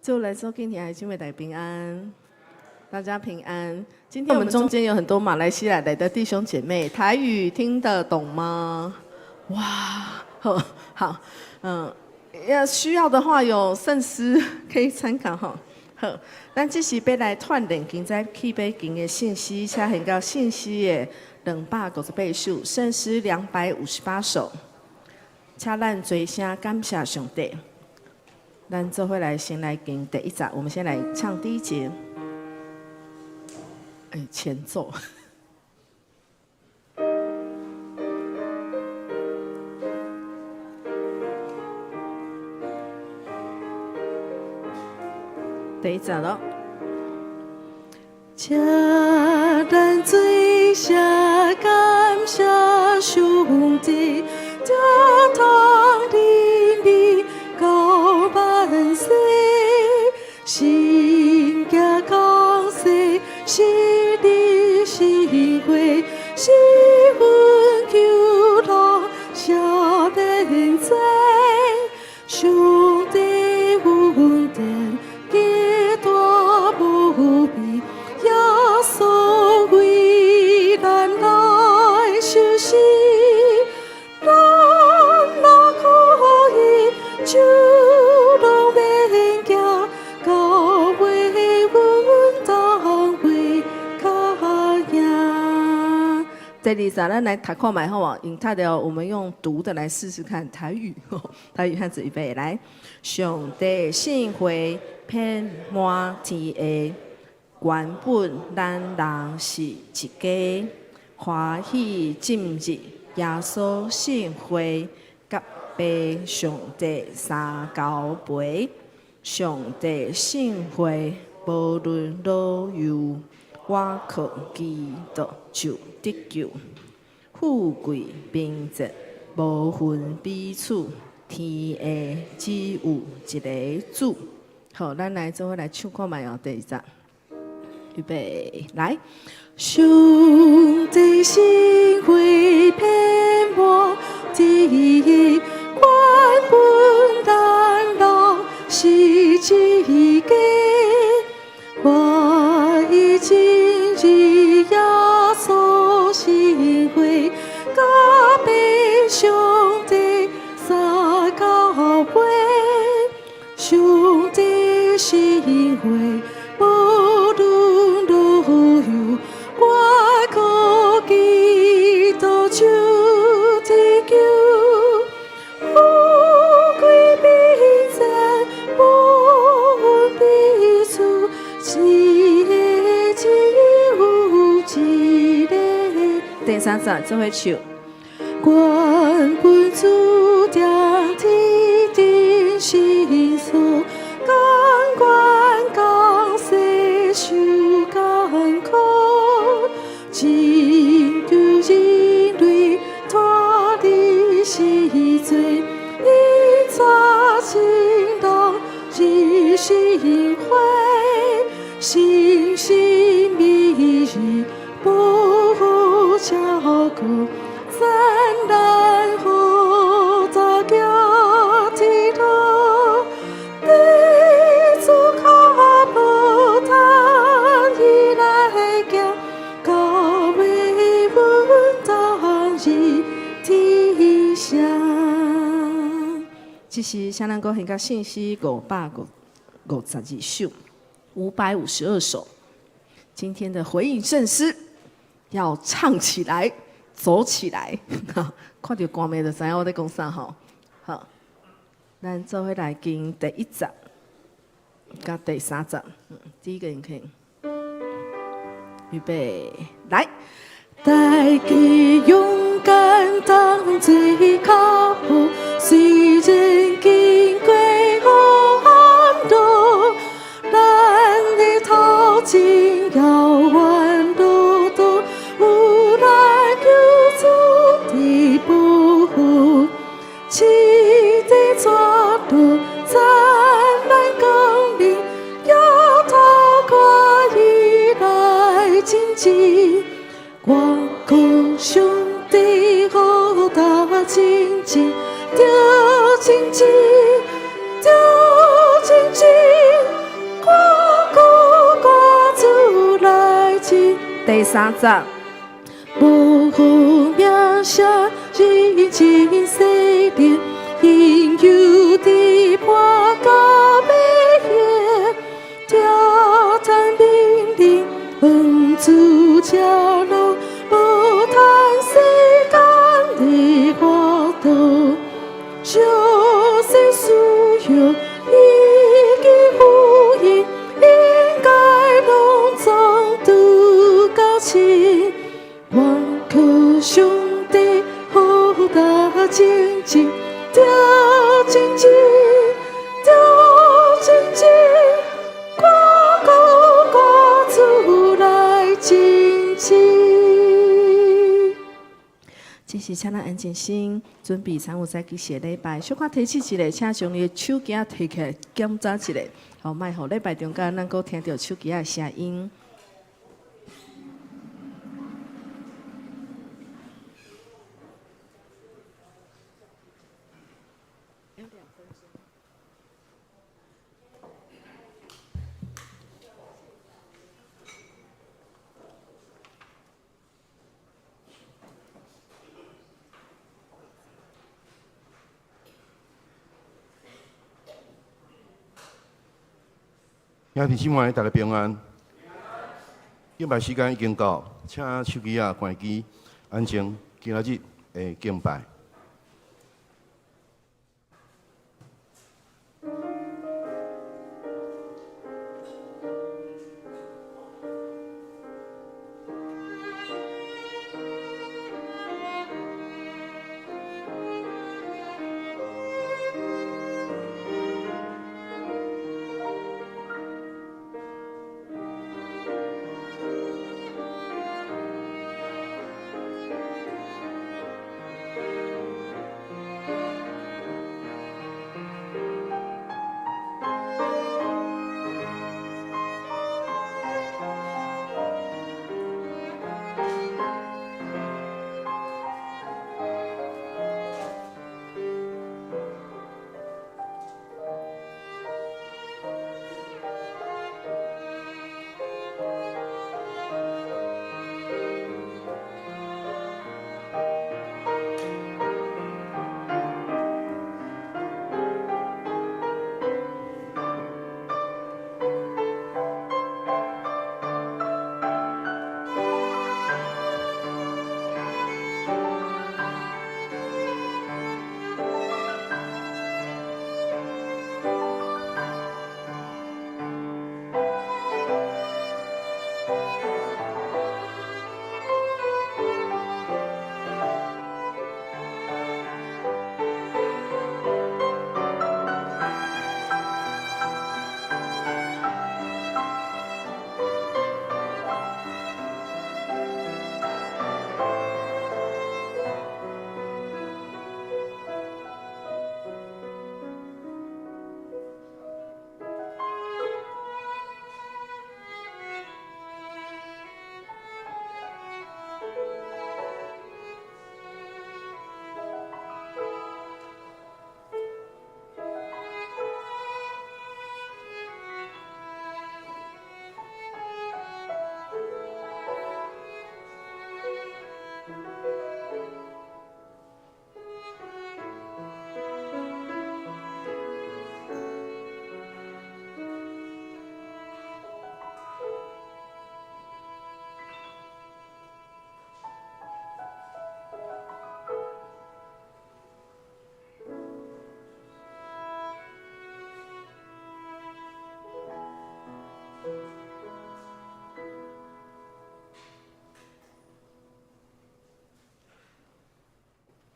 就來說，今天還是會帶平安，大家平安。今天我們中間有很多馬來西亞來的弟兄姐妹，台語聽得懂嗎？哇，好，好，要需要的話有聖詩可以參考哈。好，咱這是欲來鍛煉今早去欲行的聖詩，請現到聖詩的258首，聖詩258首，請咱齊聲感謝上帝。咱做伙來先來行第一節，我們先來唱第一節。哎，前奏。第一節咯。請咱齊聲感謝上帝，這通憐憫到萬世，聖潔降世，是你聖會，是阮求託赦免罪，上帝恩典極大無比，耶穌為咱來受死，咱若可以就攏免驚，到尾阮當為較贏。第二節，咱來讀看覓好無？用讀的，我們用讀的來試試看台語。台語漢字預備來。上帝聖會遍滿天下，原本咱人是一家，歡喜進入耶穌聖會，佮父上帝三交陪。上帝聖會無論老幼，我靠基督就得救。富貴貧賤無分彼此，天下只有一个主。好，咱來做伙來唱看覓哦，第二節，預備來。上帝聖會遍滿天下，原本咱人是一家，歡喜進入耶穌聖會，佮父上帝三交陪。上帝聖會無論老幼，我靠基督就得救。富貴貧賤無分彼此，天下只有一個。第三節做伙唱。原本主張天頂聖所，甘願降世受艱苦，拯救人類脫離死罪，伊帶眾人入聖會，信心美麗保護照顧，讚咱好大行天路，地主跤步趁伊來行，到尾阮當入天城。這是請咱閣現甲聖詩552首，552首。今天的回應聖詩要唱起來，走起來。看著歌名就知影我咧講啥吼。好，咱做伙來經第一節佮第三節。第一個你可以預備來。大家勇敢當做跤步，雖然經過黑暗路，咱的頭前遙遠路途，有咱救主的保護，試地逝路，燦爛光明，搖頭看伊來前進。我靠上帝予大前進，著前進，著前進。第三節。無予名聲認真洗練，因有佇破甲尾夜，挑戰命令，往主這路，無貪世間的法度，小細需要已經福音，應該攏總拄到親。我靠上帝，好大前進，著前進，著前進，我靠我主來前進。這時請咱安靜心，準備參與早起寫禮拜。小可提醒一下，請將你的手機提起來檢查一下，好，莫予禮拜中間咱閣聽著手機的聲音。兄弟姊妹，大家平安。敬拜時間已經到，請手機仔關機，安靜。今仔日的敬拜。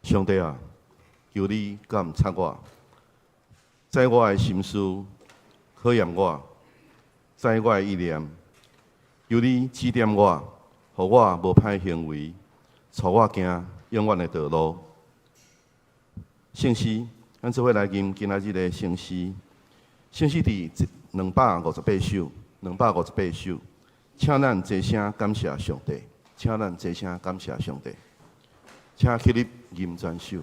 上帝啊，求你鑒察我，知我的心思，考驗我，知我的意念。求你指點我，予我無歹行為，帶我行永遠的道路。聖詩，咱做伙來吟今仔日的聖詩。聖詩佇258首，258首，請咱齊聲感謝上帝，請咱齊聲感謝上帝，請起立吟全首。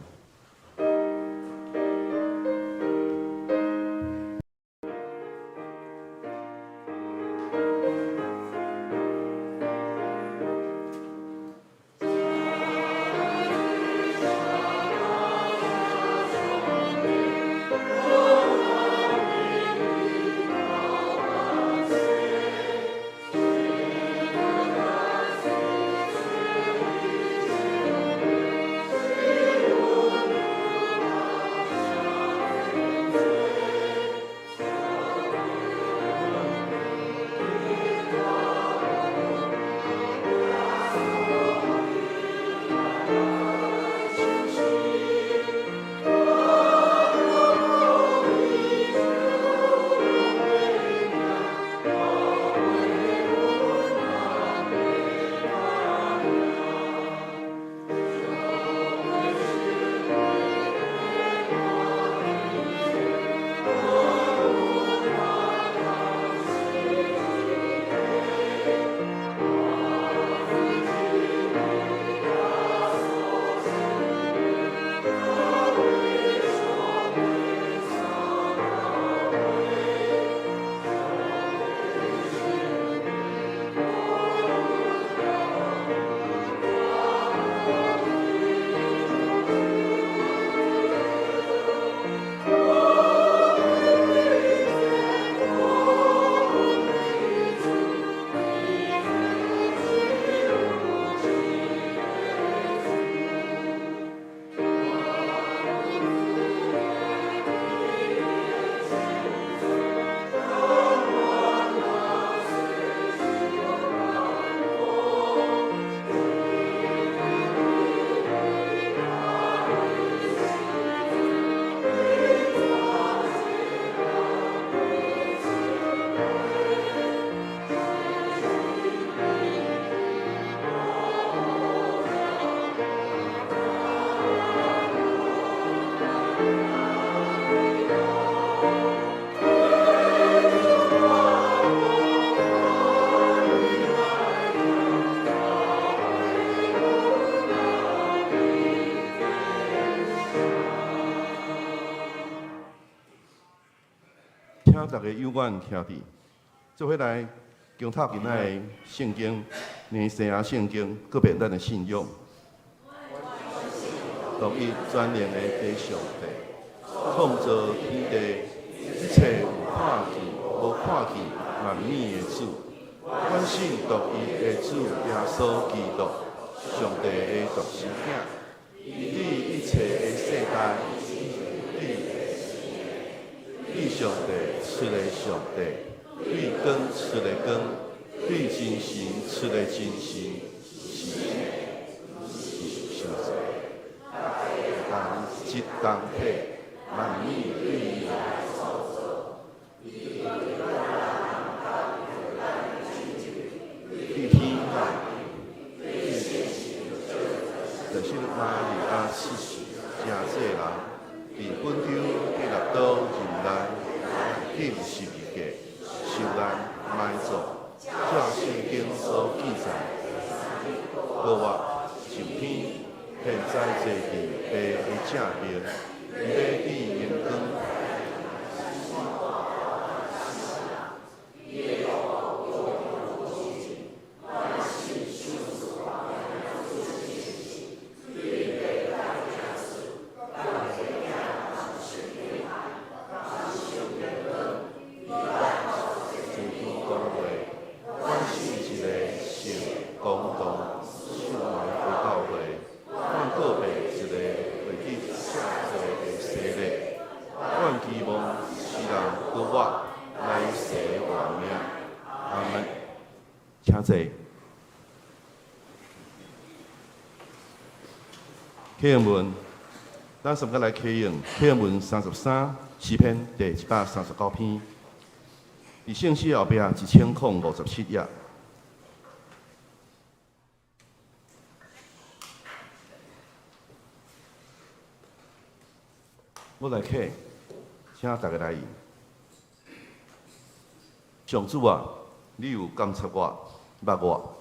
請大家有眼徛佇，做伙來共讀今仔的聖經，尼西亞聖經，告白咱的信仰。獨一全能的上帝，創造天地一切有看見、無看見萬物的主，阮信獨一的主耶穌基督，上帝的獨生囝，伊佇一切的世代，對上帝出的上帝，對光出的光，對真神出的真神，是是同質同體，萬物對伊來創造。對天海，就是瑪利亞出世，成做人，佇本丟彼拉多任內，釘十字架，受難埋葬，照聖經所記載，復活上天，現在坐佇父的正邊，伊欲佇榮光。聖經講話，阮信一個聖公同聖民的教會，阮告白一个會記聖罪的洗禮，阮期望死人復活，來世活命。阿門。請坐。啟用文，咱先來啟用啟用文33詩篇第139篇。佇聖詩後壁1057頁。我來啟，請大家來應。上主啊，你有監察我，捌我。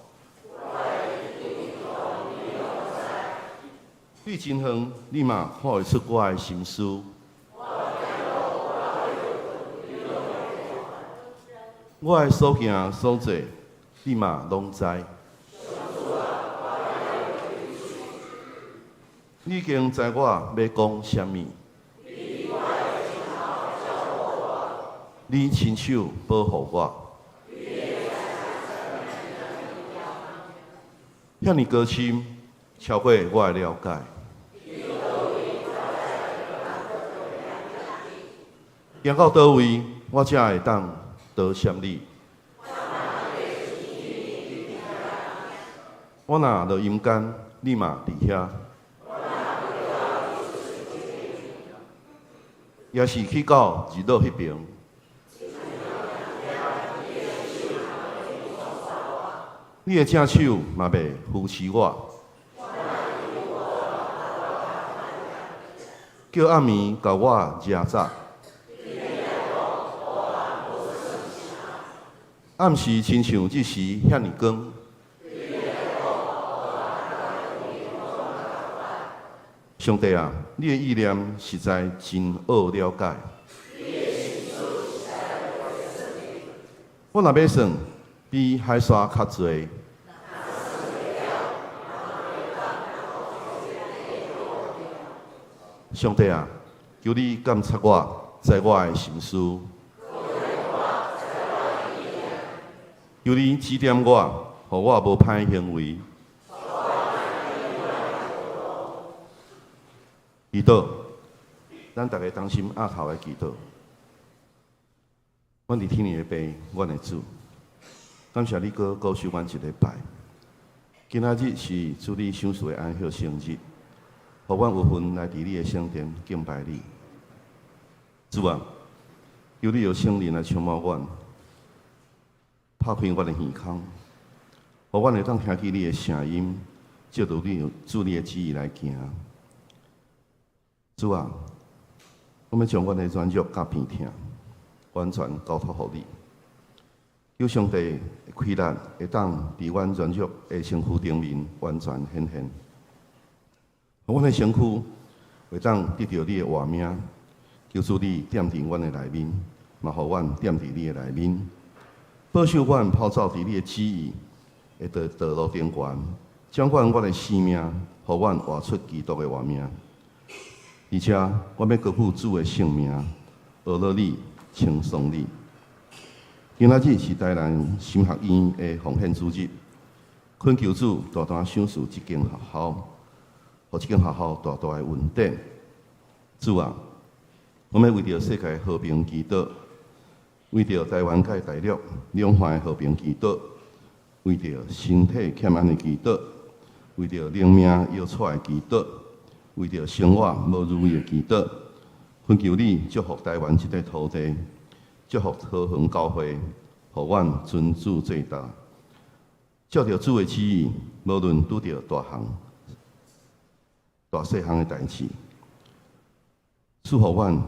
你真遠，你嘛看會出我的心思。我的所行所做，你嘛攏知。你已經知我欲講啥物。你親手保護我。遐爾高深，超過我的了解。行到佗位，我才會當躲閃你。我若落陰間，你嘛佇遐。抑是去到日落彼爿。你的正手嘛袂扶持我，叫暗暝共我掠走。暗時親像日時遐爾光。上帝啊，你的意念實在真奧了解。我若欲算，比海沙較濟。上帝啊，求你監察我，知我的心思。求你指點我，予我無歹行為。祈禱，咱逐家同心徛頭來祈禱。阮佇天的父，阮的主，感謝你閣保守阮一禮拜。今仔日是主你賞賜的安息聖日，予阮有份來佇你的聖殿敬拜你。主啊，求你用聖靈來充滿阮，拍開阮的耳孔，予阮會當聽見你的聲音，照著你主你的旨意來行。主啊，我欲將阮的軟弱佮病痛，完全交託予你。求上帝的氣力會當佇阮軟弱的身軀頂面完全顯現，予阮的身軀會當得著你的活命。求主你踮佇阮的內面，嘛予阮踮佇你的內面，保守阮跑走佇你的旨意的道路頂懸，掌管阮的性命，予阮活出基督的活命。而且，我欲高舉主的聖名，呵咾你，稱頌你。今仔日是台南神學院的奉獻主日，懇求主大大賞賜這間學校，予這間學校大大的恩典。主啊，我欲為著世界和平祈禱，為著台灣佮大陸兩岸的和平祈禱，為著身體欠安的祈禱，為著靈命搖掣的祈禱，為著生活無如意的祈禱，懇求你祝福台灣這塊土地，祝福桃園教會，予阮尊主最大。照著主的旨意，無論拄著大項、大細項的代誌，賜予阮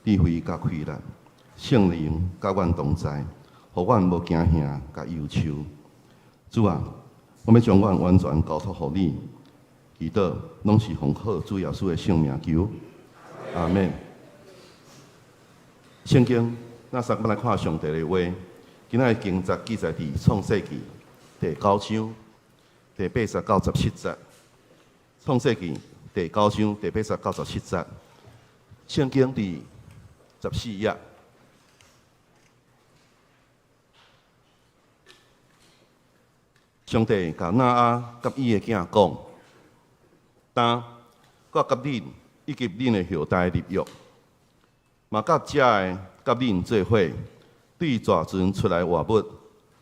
智慧佮氣力，聖靈佮阮同在，予阮無驚嚇佮憂愁。主啊，我欲將阮完全交託予你，祈禱攏是奉靠主耶穌的聖名求，阿們。聖經，咱三個來看上帝的話。今仔日經節記載佇創世記第九章第八節到十七節。創世記第九章第八節到十七節，聖經佇14頁。上帝共挪亞佮伊的囝講：今我佮恁以及恁的後代立約，嘛佮食的佮恁做伙，對大船出來活物，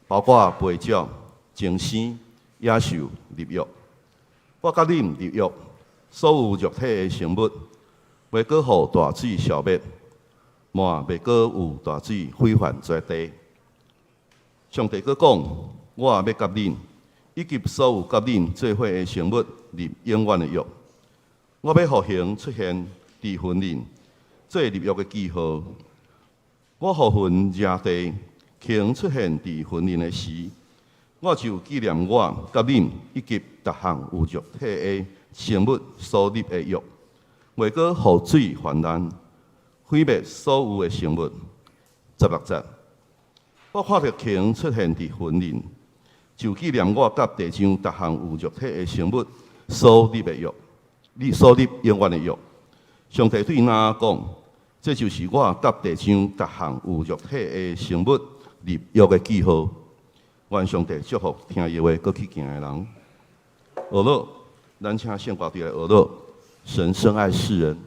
包括飛鳥、精生、野獸立約。我佮恁立約，所有肉體的生物，袂閣予大水消滅，嘛袂閣有大水毀犯全地。上帝閣講：我欲佮恁以及所有佮恁做伙的生物立永遠的約。我欲予雲出現佇雲裡，做立約的記號。我予雲遮地，雲出現佇雲裡的時，我就紀念我佮恁以及逐項有肉體的生物所立的約，袂閣予水泛濫，毀滅所有的生物。16節，我看著雲出現佇雲裡，就紀念我佮地上逐項有肉體的生物所立的約，你所立永遠的約。上帝對挪亞講：這就是我佮地上逐項有肉體的生物立約的記號。願上帝祝福聽伊話閣去行的人。呵咾，咱請聖歌隊來呵咾，神深愛世人。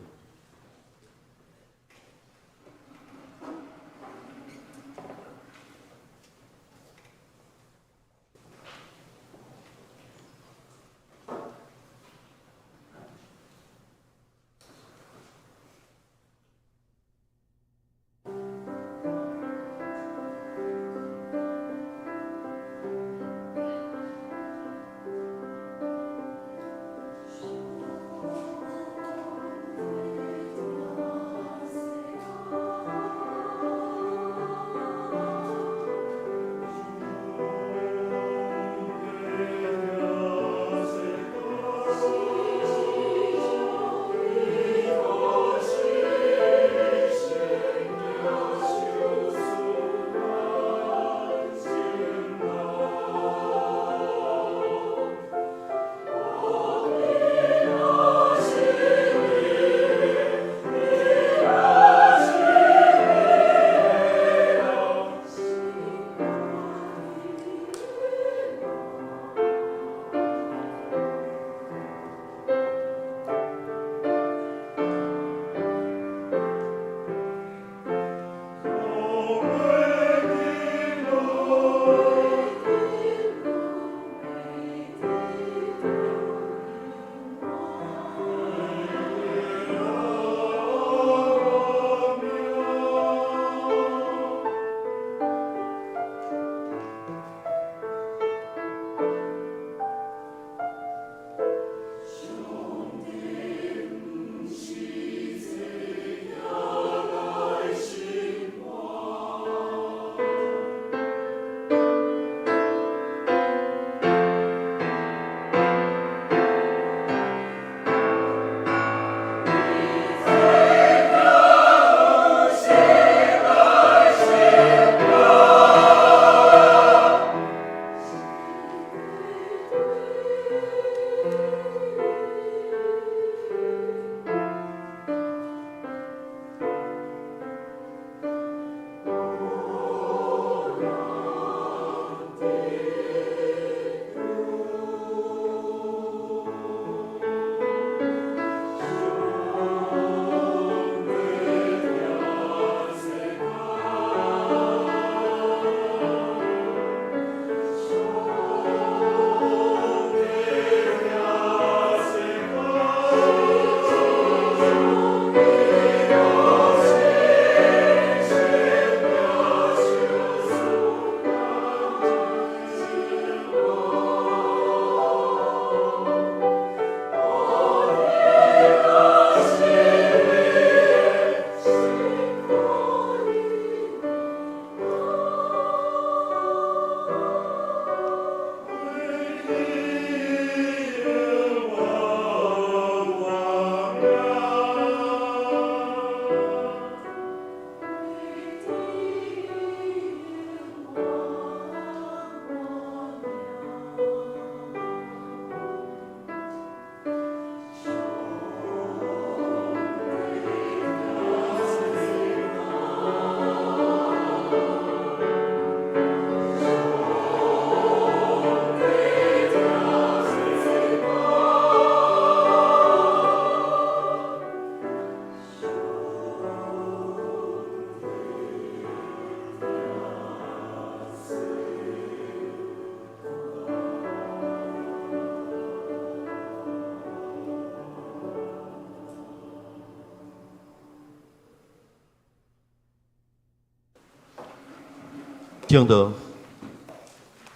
證道，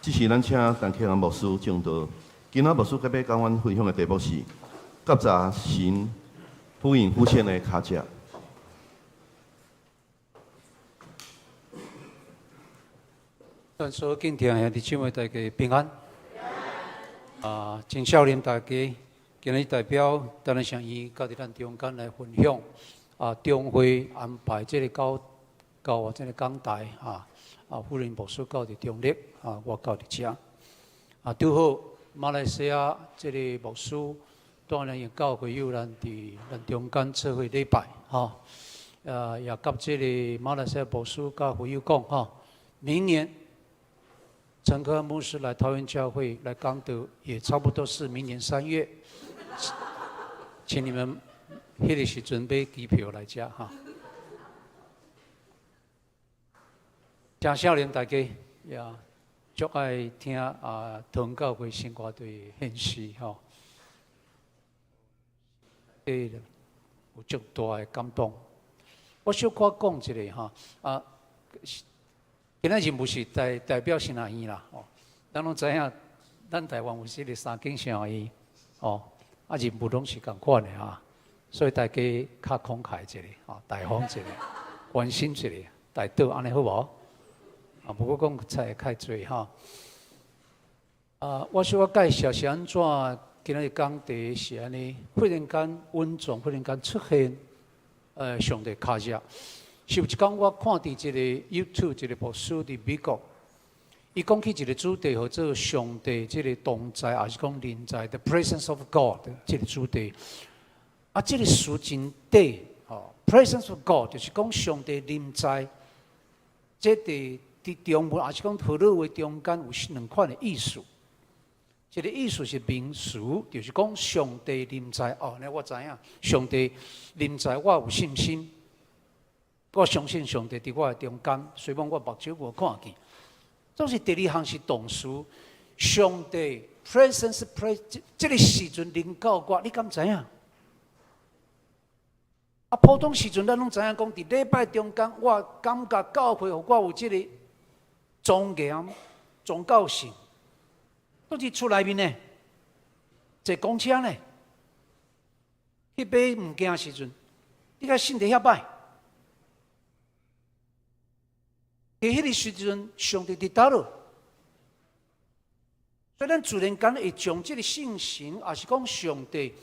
這時咱請陳克安牧師證道。今仔牧師閣欲共阮分享的題目是：覺察神忽隱忽現的跤跡。願所敬聽兄弟姊妹大家平安。啊，真少年大家，今日代表陳日成醫佮佇咱中間來分享。啊，中會安排這个到到這个講台啊，啊，富林牧師到佇中壢，啊，我到佇遮。啊，拄好馬來西亞這个牧師帶領教會友咱佇咱中間做伙禮拜，吼。啊，也佮這个馬來西亞牧師佮會友講，吼，明年陳克牧師來桃園教會來講道，也差不多是明年3月，請你們彼个時陣買機票來遮哈。誠少年大家也足愛聽啊，桃園教會聖歌隊獻詩吼，有足大的感動。我小可講一下哈啊。今仔日毋是代表新亞院啦，哦，咱攏知影，咱台灣有這个三間聖學院，哦，啊任務攏是仝款的啊，所以大家較慷慨一下，哦，大方一下，關心一下，代禱按呢好無？啊，無閣講菜較濟吼。啊，我小可介紹是按怎，今仔日講題是按呢，忽然間隱藏，忽然間出現，上帝跤跡。是有一工我看佇一個 YouTube 一個牧師佇美國，伊講起一個主題，號做上帝這個同在，抑是講臨在 The Presence of God 這個主題。啊，這個詞真短，吼，Presence of God 就是講上帝臨在。這佇中文，抑是講荷語話中間有兩款的意思。一個意思是名詞，就是講上帝臨在。哦，那我知影，上帝臨在，我有信心。我相信上帝佇我的中間，雖然我目睭無看見。總是第二項是動詞，上帝 presence presence 這個時陣臨到我，你敢知影？啊，普通時陣咱攏知影講，佇禮拜中間，我感覺教會予我有這个莊嚴、宗教性。倒佇厝內面呢，坐公車呢，去買物件時陣，你敢信佇遐擺？佇彼个時陣，上帝佇佗落？所以咱自然間會將這个聖神，抑是講上帝，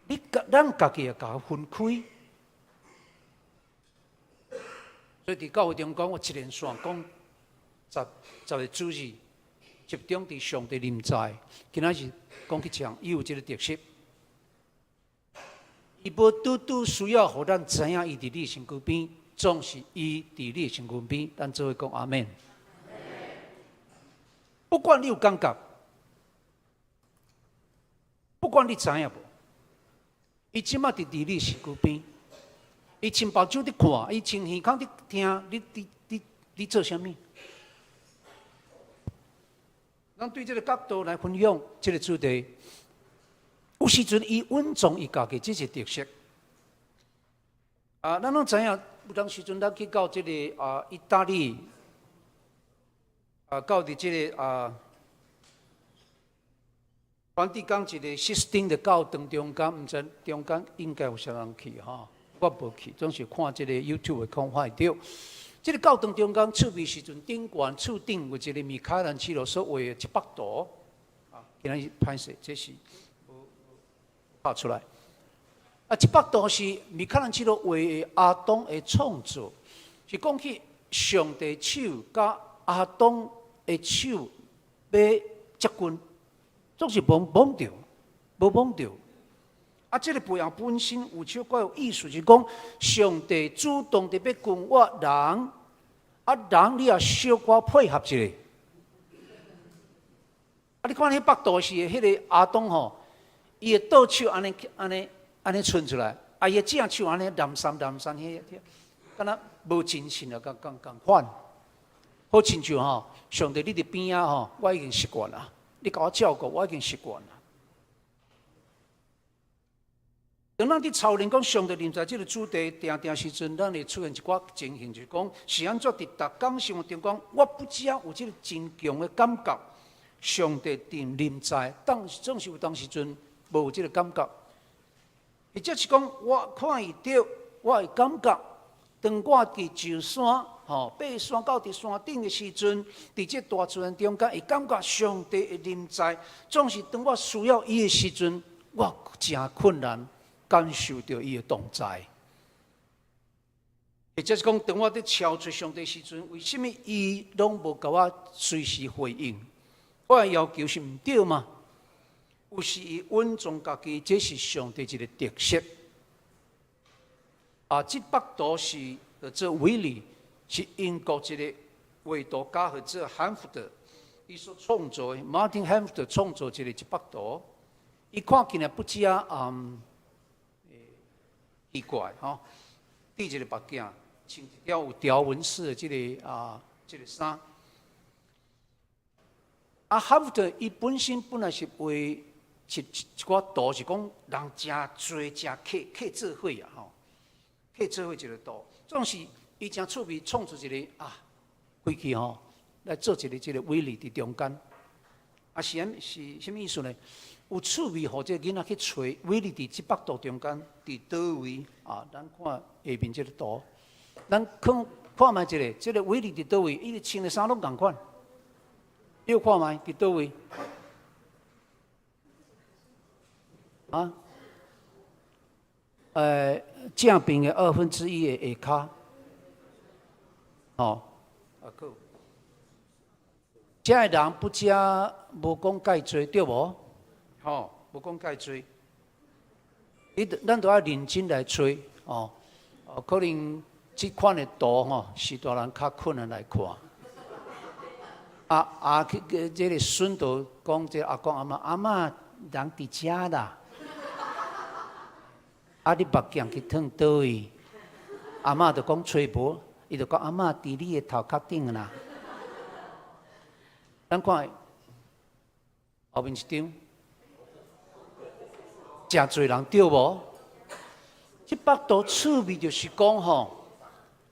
你共咱家己會共分開。所以佇教會中間，我一連串講十個主日，集中佇上帝臨在。今仔日講起這，伊有這个特色，伊無拄拄需要予咱知影伊佇你身軀邊。總是伊佇你身軀邊，咱做伙講阿們。不管你有感覺，不管你知影無，伊這馬佇你身軀邊，伊親目睭佇看，伊親耳孔佇聽，你做啥物？咱對這个角度來分享這个主題，有時陣伊隱藏伊家己，這是特色。啊，咱攏知影，有當時陣咱去到這个啊，意大利，啊，到佇這个啊，梵蒂岡一个西斯汀的教堂中間，毋知中間應該有啥人去吼？我無去，總是看這个 YouTube 會看會著。這个教堂中間厝邊時陣，頂懸厝頂有一个米開朗基羅所畫的一幅圖，啊，今仔日歹勢，這是無拍出來。啊，這幅圖是米開朗基羅畫的亞當的創造，是講起上帝手佮亞當的手欲接近，總是無摸著，無摸著。啊，這个背後本身有小可有意思，是講上帝主動佇欲近我人，啊人你也小可配合一下。啊，你看彼幅圖是彼个亞當吼，伊的倒手按呢按呢。按呢伸出來，啊，伊的正手按呢躡三躡三，彼敢若無精神啊，仝仝仝款。好親像吼，上帝你佇邊仔吼，我已經習慣啦。你共我照顧，我已經習慣啦。當咱佇操練講上帝臨在這个主題，定定時陣，咱會出現一寡情形，就是講是按怎佇逐工生活中講，我不只有這个真強的感覺，上帝佇臨在，當總是有當時陣無這个感覺，或者是講我看會著，我會感覺，當我佇上山，吼，爬山到佇山頂的時陣，佇這大自然中間會感覺上帝的臨在，總是當我需要伊的時陣，我誠困難感受著伊的同在，或者是講，當我佇敲揣上帝時陣，為啥物伊攏無共我隨時回應？我的要求是毋對嗎？有時伊隱藏家己，這是上帝一个特色。啊，這幅圖是叫做威利，是英國一个畫圖家，號做漢福德，伊所創造的，Martin Hanford 創造一个這幅圖，伊看起來不止啊，奇怪吼，戴一个目鏡，穿一條有條紋式的這个衫。啊，哈佛特伊本身本來是畫一寡圖，是講人誠濟誠客客做伙啊吼，客做伙一个圖，總是伊誠趣味創作一个啊，開去吼來做一个這个威利佇中間。啊，是按是啥物意思呢？有趣味，予這个囡仔去揣威利佇這幅圖中間，佇佗位啊？咱看下面這个圖，咱看看覓一个，這个威利佇佗位？伊穿的衫攏仝款。你有看覓？佇佗位？啊？正邊的1/2的下跤，吼，啊，閣。這个人不只無講蓋濟，對無？吼，無講蓋濟。伊咱都愛認真來揣，哦，哦，可能這款的圖吼，是大人較困難來看。啊啊，去這个孫就講，這阿公阿嬤，阿嬤人佇遮啦。啊，你目鏡去囥佗位？阿嬤就講揣無，伊就講阿嬤佇你的頭殼頂啦。咱看後面一張，誠濟人對無？這幅圖趣味就是講吼，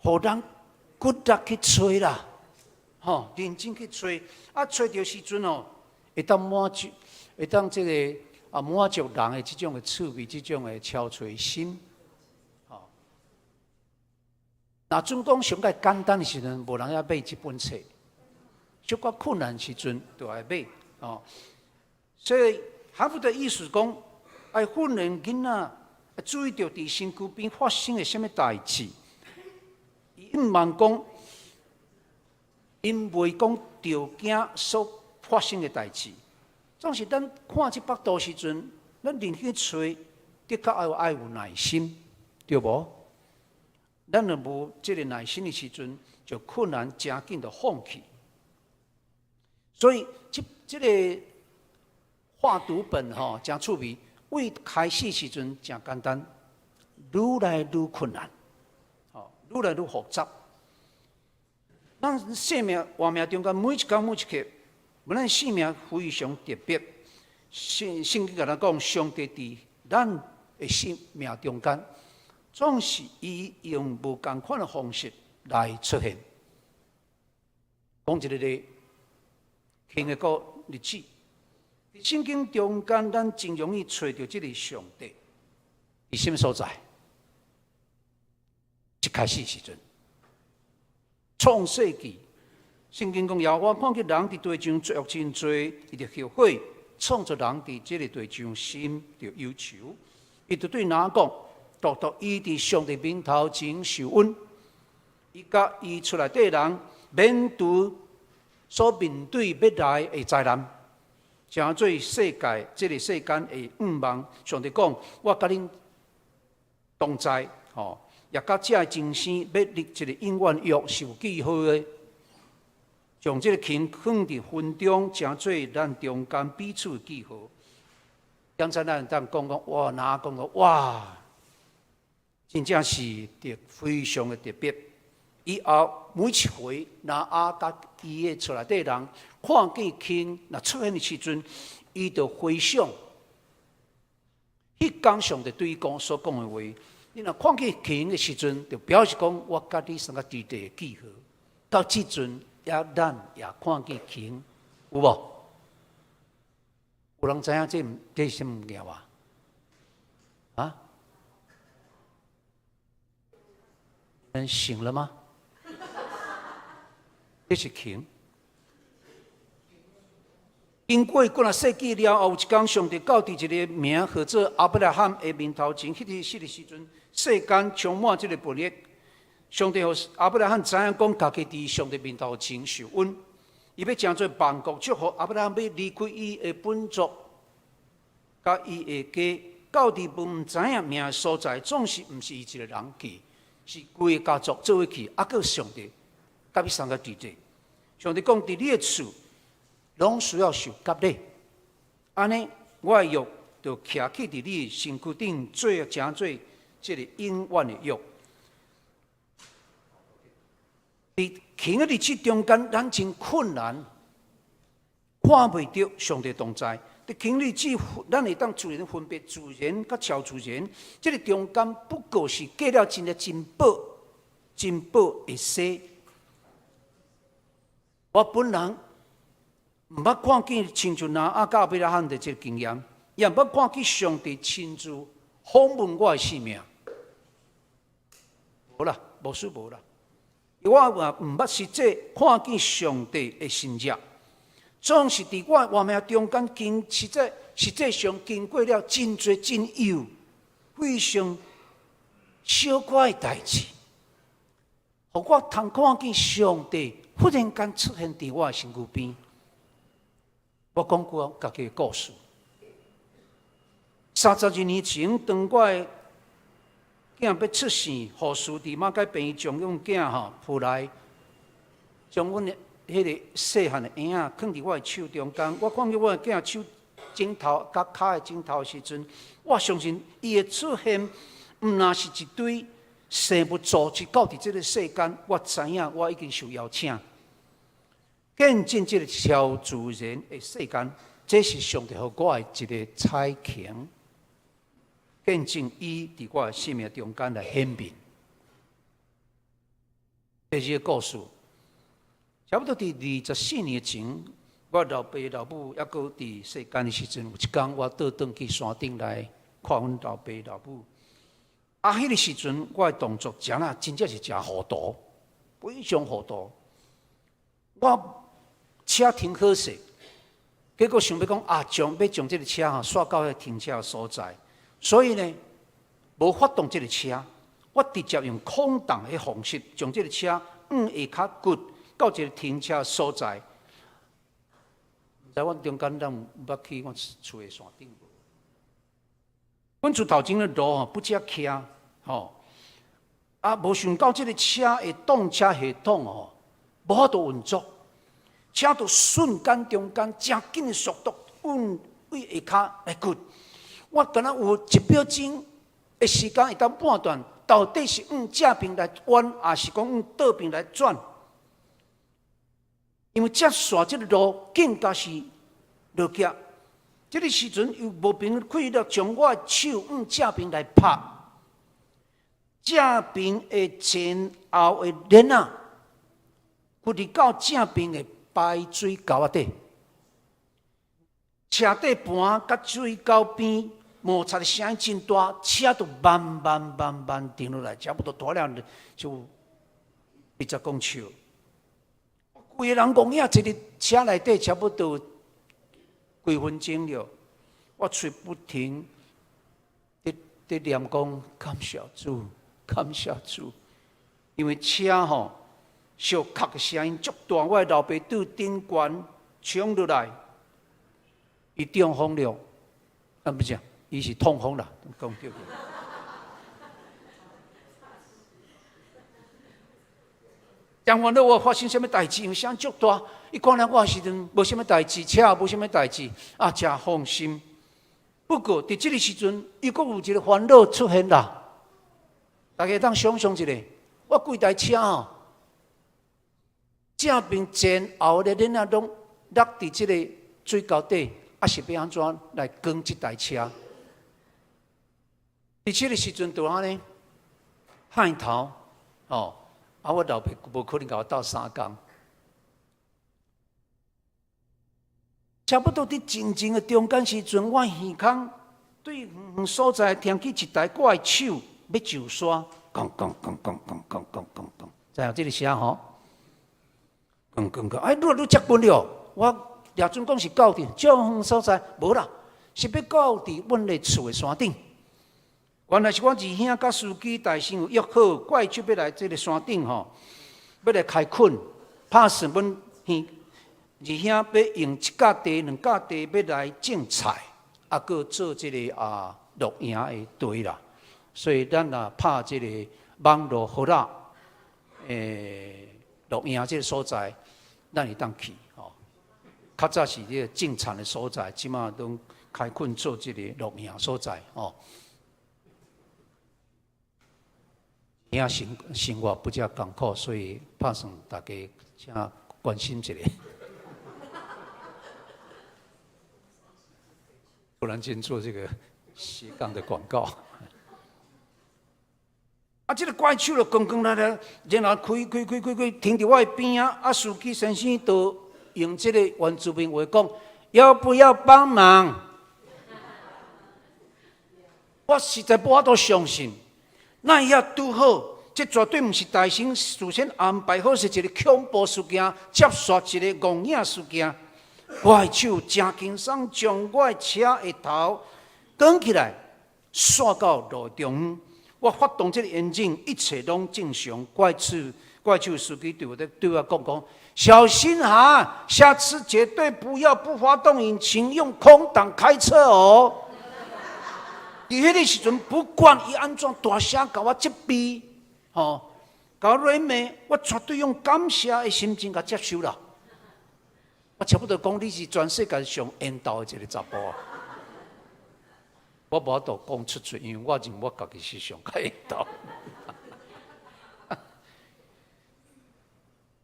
予人骨力去揣啦，吼，認真去揣，啊，揣著時陣吼，會當滿足，會當這個啊滿足人的這種的趣味，這種的敲揣心，吼。若準講上蓋簡單的時陣，無人愛買這本冊。小可困難時陣就愛買哦，所以哈佛的意思講，愛訓練囡仔注意著佇身軀邊發生的啥物代誌。伊毋茫講，𪜶袂講著驚所發生的代誌。總是咱看這幅圖時陣，咱認真揣，的確愛有耐心，對無？咱若無這个耐心的時陣，就困難誠緊就放棄。所以，這个畫圖本吼誠趣味，為開始時陣誠簡單，愈來愈困難，吼，愈來愈複雜。咱生命活命中間每一工每一刻，無咱生命非常特別。聖經共咱講，上帝佇咱的生命中間，總是伊用無仝款的方式來出現。講一个例。輕的個日子，佇聖經中間，咱真容易揣著這个上帝佇啥物所在？一開始時陣，創世記，聖經講耶和華看見人佇地上罪惡真濟，伊就後悔創造人佇這个地上，心就憂愁。伊就對挪亞講：獨獨伊佇上帝面頭前受恩，伊佮伊厝內底人免除所面對欲來的災難，成做世界這个世間的向望。上帝講：我佮恁同在，吼，也佮這个今生欲立一个永遠約是有記號的，將這个繩放佇雲中，成做咱中間彼此的記號。剛才咱當講講，哇，挪亞講講，哇，真正是特非常的特別。以後每一回，挪亞佮伊的厝內底人看見鯨若出現的時陣，伊就回想彼彼工上帝對伊講所講的話，你若看見鯨的時陣，就表示講我佮你相佮佇地的記號。到這陣也咱也看見鯨，有無？有人知影這這是啥物件無？啊？人醒了嗎？這是鯨。經過幾若世紀了後，有一工上帝到佇一个名號做亞伯拉罕的面頭前，彼個時陣，世間充滿這个暴力。上帝予亞伯拉罕知影講，家己佇上帝面頭前受恩，伊欲成做萬國祝福。亞伯拉罕欲離開伊的本族，佮伊的家，到佇無毋知影名的所在，總是毋是伊一个人去，是規个家族做伙去，猶閣上帝佮伊相佮佇咧。上帝講，佇你的厝，攏需要受割禮，按呢，我的約就徛起佇你的身軀頂，做成做這个永遠的約。佇鯨的日子中間，咱真困難，看袂著上帝同在。佇鯨日子，咱會當自然分別自然佮超自然。這个中間不過是過了真個真寶、真寶的洗。我本人毋捌看見親像挪亞佮亞伯拉罕的這个經驗，也毋捌看見上帝親自訪問我的生命。無啦，無輸無啦。我也毋捌實際看見上帝的神跡，總是佇我活命中間經實際實際上經過了真濟真幼非常小可的代誌，予我通看見上帝忽然間出現佇我的身軀邊。我講過家己的故事。32年前，當我的囝欲出世，護士佇馬偕病院將阮囝吼抱來，將阮的彼个細漢的嬰仔囥佇我的手中間。我看見我的囝手指頭佮跤的指頭的時陣，我相信伊的出現，毋若是一堆生物組織到佇這个世間，我知影我已經受邀請，見證這个超自然的世間，這是上帝予我的一个彩瓊。見證伊佇我的生命中間來顯明。第二个故事，差不多佇24年前，我老爸老母猶閣佇世間的時陣，有一工我倒轉去山頂來看阮老爸老母。啊，彼个時陣我的動作誠啊，真正是誠糊塗，非常糊塗。我車停好勢，結果想欲講啊，將欲將這个車吼煞到彼停車的所在。所以呢，無發動這个車，我直接用空擋的方式，將這个車向下跤掘到一个停車所在。毋知阮中間敢有捌去阮厝的山頂無？阮厝頭前的路吼不只徛吼，啊，無想到這个車的擋車系統吼，無法度運作，車就瞬間中間誠緊的速度，往位下跤來掘。我敢若有一秒鐘的時間會當判斷，到底是向正爿來彎，抑是講向倒爿來轉？因為這線這个路更加是落崎。這個時陣又無憑氣力將我的手向正爿來拍，正爿的前後的鏈仔，掘入到正爿的排水溝仔底，車底盤佮水溝邊摩擦的聲音真大，車就慢慢慢慢停落來，差不多拖了就20公尺。規個人戇影坐佇車內底，差不多幾分鐘了。我喙不停佇佇念講感謝主，感謝主，因為車吼相磕的聲音足大，我的老爸對頂懸衝落來，伊中風了，啊毋是，伊是痛風啦，講對。真煩惱我發生啥物代誌，因為聲足大，伊看了我的時陣無啥物代誌，車也無啥物代誌，啊，誠放心。不過佇這个時陣，又閣有一个煩惱出現啦。大家會當想像一下，我規台車吼，正爿前後的鏈仔攏落佇這个水溝底，啊是欲按怎來扛這台車？伫這个時陣就按呢，旱頭哦，啊，我老爸無可能共我鬥相共。差不多佇靜靜的中間時陣，我耳空對遠遠所在聽起一台怪手欲上山，咣咣咣咣咣咣咣咣咣，知影這个聲吼？咣咣咣，哎，愈來愈接近了。我掠準講是到佇遮遠所在，無啦，是欲到佇阮的厝的山頂。原來是阮二兄佮司機大聲有約好，怪手欲來這个山頂吼，欲來開墾，拍算阮兄二兄欲用一甲地、兩甲地欲來種菜，啊，閣做這个露營的地啦。所以咱若拍這个網路好啦，露營這个所在，咱會當去吼。較早是這个種田的所在，這馬攏開墾做這个露營所在吼。兄生活比較艱苦，所以拍算大家請關心一下。突然間做這個斜槓的廣告。啊，這个怪手就咣咣來來，然後開開開開開，停佇我的邊仔。啊，司機先生就用這个原住民話講：要不要幫忙？我實在無法度相信，那遐拄好，這絕對毋是大神事先安排好，是一个恐怖事件，接續一个戇影事件。我的手誠輕鬆，將我的車的頭捲起來，煞到路中央。我發動這个引擎，一切攏正常。怪手司機對我講講，小心哈，下次絕對不要不發動引擎，用空擋開車哦。佇彼个時陣，不管伊按怎大聲共我責備，吼，共我辱罵，我絕對用感謝的心情共接受啦。我差不多講你是全世界上緣投的一个查埔啊！我無法度講出嘴，因為我認為我家己是上較緣投。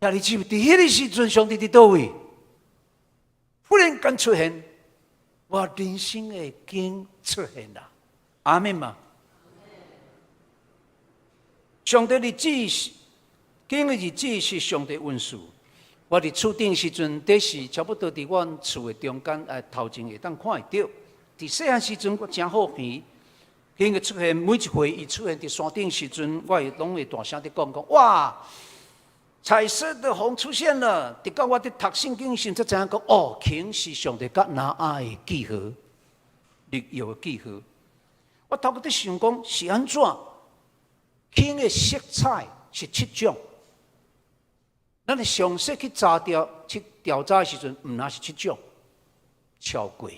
兄弟姊妹，佇彼个時陣，上帝佇佗位？忽然間出現，我人生的經出現啦！阿們嗎？上帝日子是經的日子是上帝恩賜。我佇厝頂時陣，這是差不多佇阮厝的中間，頭前會當看會著。佇細漢時陣，我誠好奇，經的出現，每一回伊出現佇山頂時陣，我會攏會大聲佇講講，哇！彩色的虹出現了。直到我佇讀聖經時，才知影講，哦，鯨是上帝佮挪亞的記號，立約的記號。我頭殼佇想講是按怎？鯨的色彩是七種。咱的詳細去查調、去調查的時陣，毋但是七種，超過。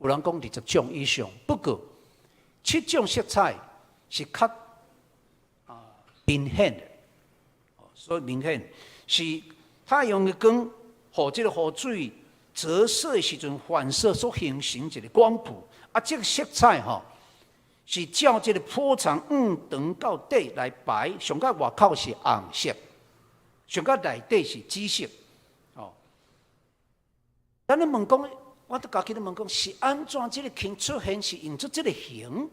有人講20種以上。不過，七種色彩是較明顯的，所以明顯是太陽的光，予這个雨水折射的時陣反射所形成一个光譜。啊，這个色彩吼，是照這个波長長到短來排，上較外口是紅色。上較內底是紫色，哦。咱咧問講，我都家己咧問講，是按怎這个鯨出現是用做這个形，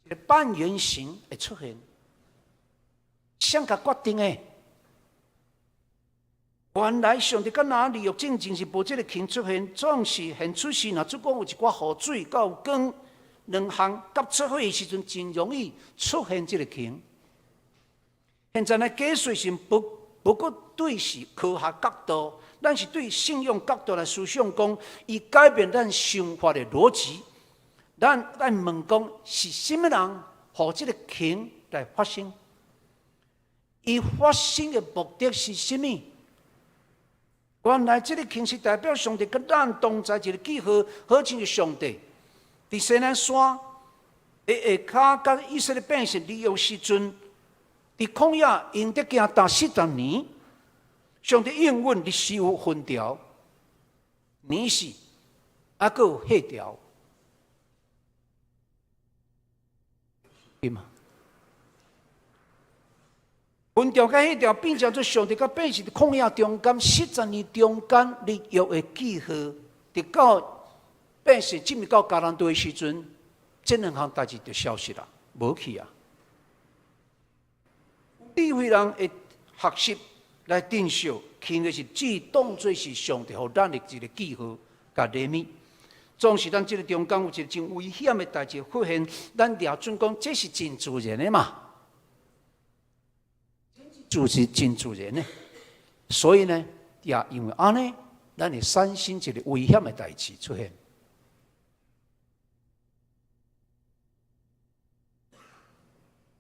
一个半圓形會出現，誰共決定的？原來上帝佮挪亞立約進前是無這个鯨出現，總是現出時，若主講有一寡雨水佮有光兩項合做伙的時陣，真容易出現這个鯨。現在的解釋是不過對是科學角度，咱是對信仰角度來思想講，伊改變咱想法的邏輯。咱愛問講是啥物人，予這个鯨來發生？伊發生的目的是啥物？原來這个鯨是代表上帝佮咱同在一个記號，好像是上帝佇西奈山的下跤佮以色列百姓立約時陣。佇曠野𪜶佇行達40年，上帝應允日時有雲柱，暝時猶閣有火柱，對嗎？雲柱佮火柱變成做上帝佮百姓佇曠野中間四十年中間立約的記號，直到百姓進入到迦南地的時陣，這兩項代誌就消失啦，無去啊。智慧人會學習來珍惜，輕的日子當做是上帝予咱的一個記號佮禮物。總是咱這个中間有一个真危險的代誌發現，咱掠準講這是真自然的嘛，就是真自然的。所以呢，也因為按呢，咱會產生一个危險的代誌出現。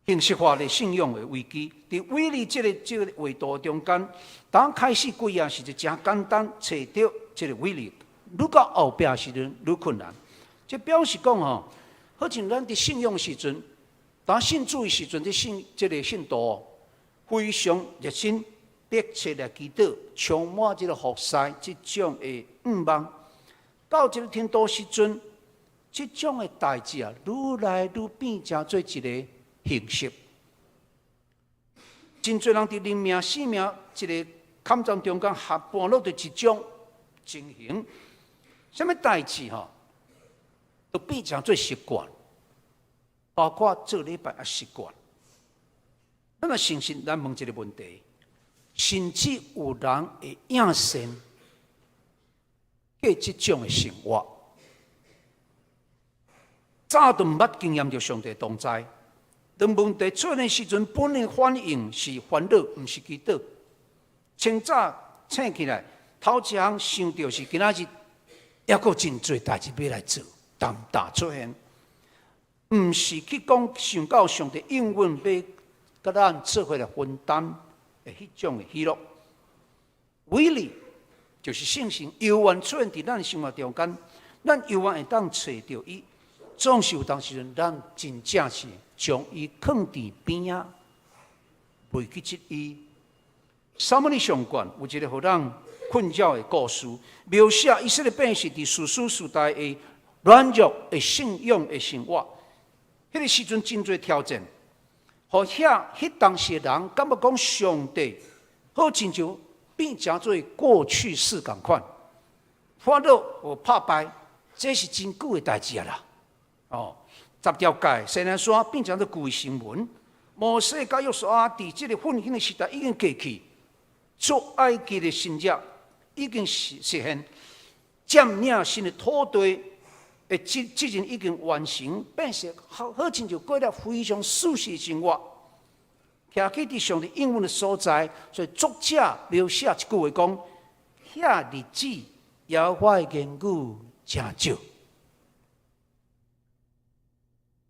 形式化的信仰的危機，佇威利這个維度中間，當開始幾仔時就誠簡單揣著這个威利。愈到後壁時陣愈困難，這表示講吼，好像咱佇信仰時陣，當信主的時陣，這信這个信徒非常熱心、迫切來祈禱，充滿這个服侍這種的願望。到這个程度時陣，這種的代誌啊，愈來愈變成做一个形式。真濟人佇靈命、生命這个坎站中間，合盤落佇一種情形。啥物代誌吼，都變成做習慣，包括做禮拜也習慣。咱若誠實，咱問一个問題：甚至有人會應承過這種的生活，早就毋捌經驗著上帝同在。當問題出現時陣，本能反應是煩惱，毋是祈禱。清早醒起來，頭一項想著是今仔日。抑閣真濟代誌欲來做，重擔出現，毋是去講想到上帝應允欲佮咱做伙來分擔的彼種的喜樂。威力就是聖神猶原出現佇咱生活中間，咱猶原會當揣著伊。總是有當時陣，咱真正是將伊囥佇邊仔，袂去質伊。撒母耳上卷有一個予人困擾的故事，描寫以色列百姓佇士師時代的軟弱的信仰的生活。彼个時陣真濟挑戰，予遐彼當時的人感覺講上帝好親像變成做過去式仝款，法老予拍敗，這是真久的代誌啊啦。哦，十條誡，西奈山變成做舊新聞。摩西佮約書亞佇這个奮興的時代已經過去，出埃及的神蹟已經實實現，佔領新的土地的責責任已經完成，變成好好親像過了非常舒適的生活。徛起佇上帝應允的所在，所以作者描寫一句話講：遐日子，耶和華的言語誠少。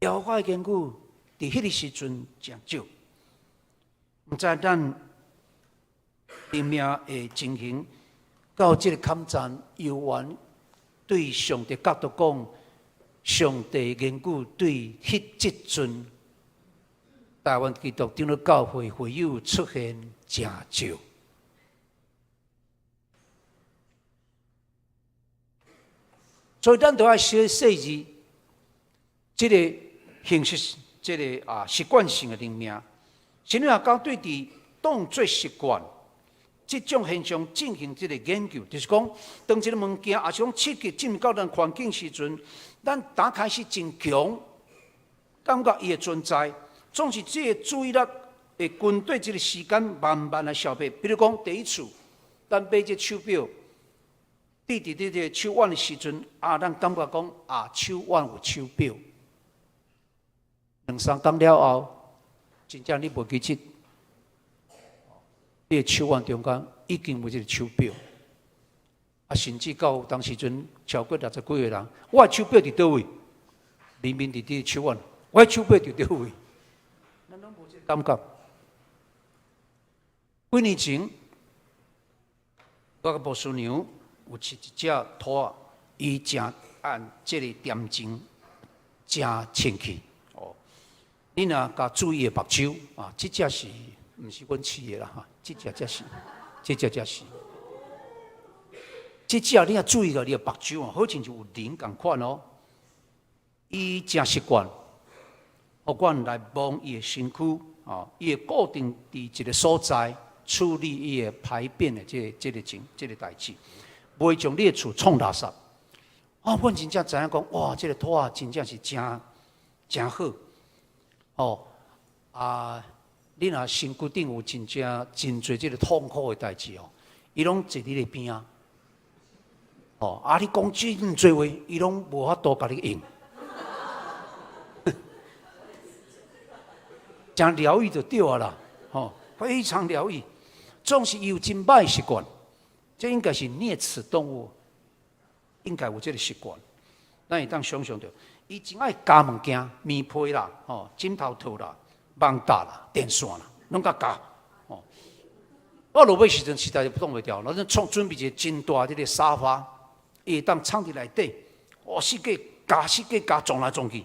耶和華的言語佇彼个時陣誠少。毋知咱靈命的情形，到這个坎站，猶原對上帝角度講，上帝言語對彼這陣台灣基督長老教會會友出現誠少。所以咱都愛寫細字，這个形式，這个啊習慣性的靈命，心理學家對佇當做習慣這種現象進行這个研究，就是講，當這个物件抑是講刺激進入到咱環境時陣，咱打開始真強，感覺伊的存在，總是這个注意力會跟對這个時間慢慢來消滅。比如講，第一次咱買這手錶，戴佇這个手腕的時陣，啊，咱感覺講啊，手腕有手錶。兩三工了後，真正你無記得，你的手腕中間已經無這个手錶。啊，甚至到有當時陣超過六十幾歲人，我的手錶佇佗位？明明佇你的手腕，我的手錶佇佗位？咱攏無這个感覺。幾年前，我佮牧師娘有飼一隻兔仔，伊誠按這个點鐘誠清氣。哦，你若共注意伊的目睭啊，這隻是毋是阮飼的啦？哈，這隻才是，這隻才是。這隻你若注意著你的目睭啊，好親像有靈仝款哦。伊誠習慣，予阮來摸伊的身軀，哦，伊會固定佇一个所在處理伊的排便的這個、這个情、這个代誌，袂將你的厝創垃圾。啊，阮真正知影講，哇，這个兔仔真正是誠誠好。哦，啊，你若身軀頂有真正真濟這个痛苦的代誌哦，伊攏坐佇你邊仔。哦，啊，你講真濟話，伊攏無法度共你應。誠療癒就對啊啦，吼，非常療癒。總是伊有真歹習慣，這應該是嚙齒動物，應該有這个習慣。咱會當想像著，伊真愛咬物件，棉被啦，吼，枕頭套啦，網罩啦，電線啦，攏共咬。吼，我落尾時陣實在是擋袂牢，咱創準備一个真大這个沙發，伊會當藏佇內底，哦，四界咬，四界咬，撞來撞去。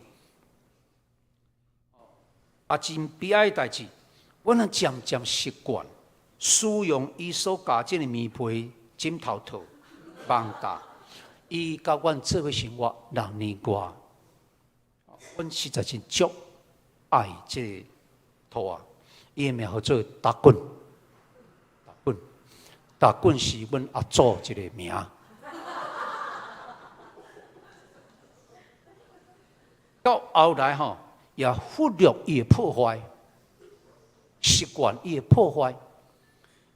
啊，真悲哀的代誌，阮若漸漸習慣使用伊所咬這个棉被、枕頭套、網罩，伊佮阮做伙生活六年外，阮實在是足愛這个兔仔，伊的名號做達棍，達棍，達棍是阮阿祖一个名。到後來吼，也忽略伊的破壞，習慣伊的破壞。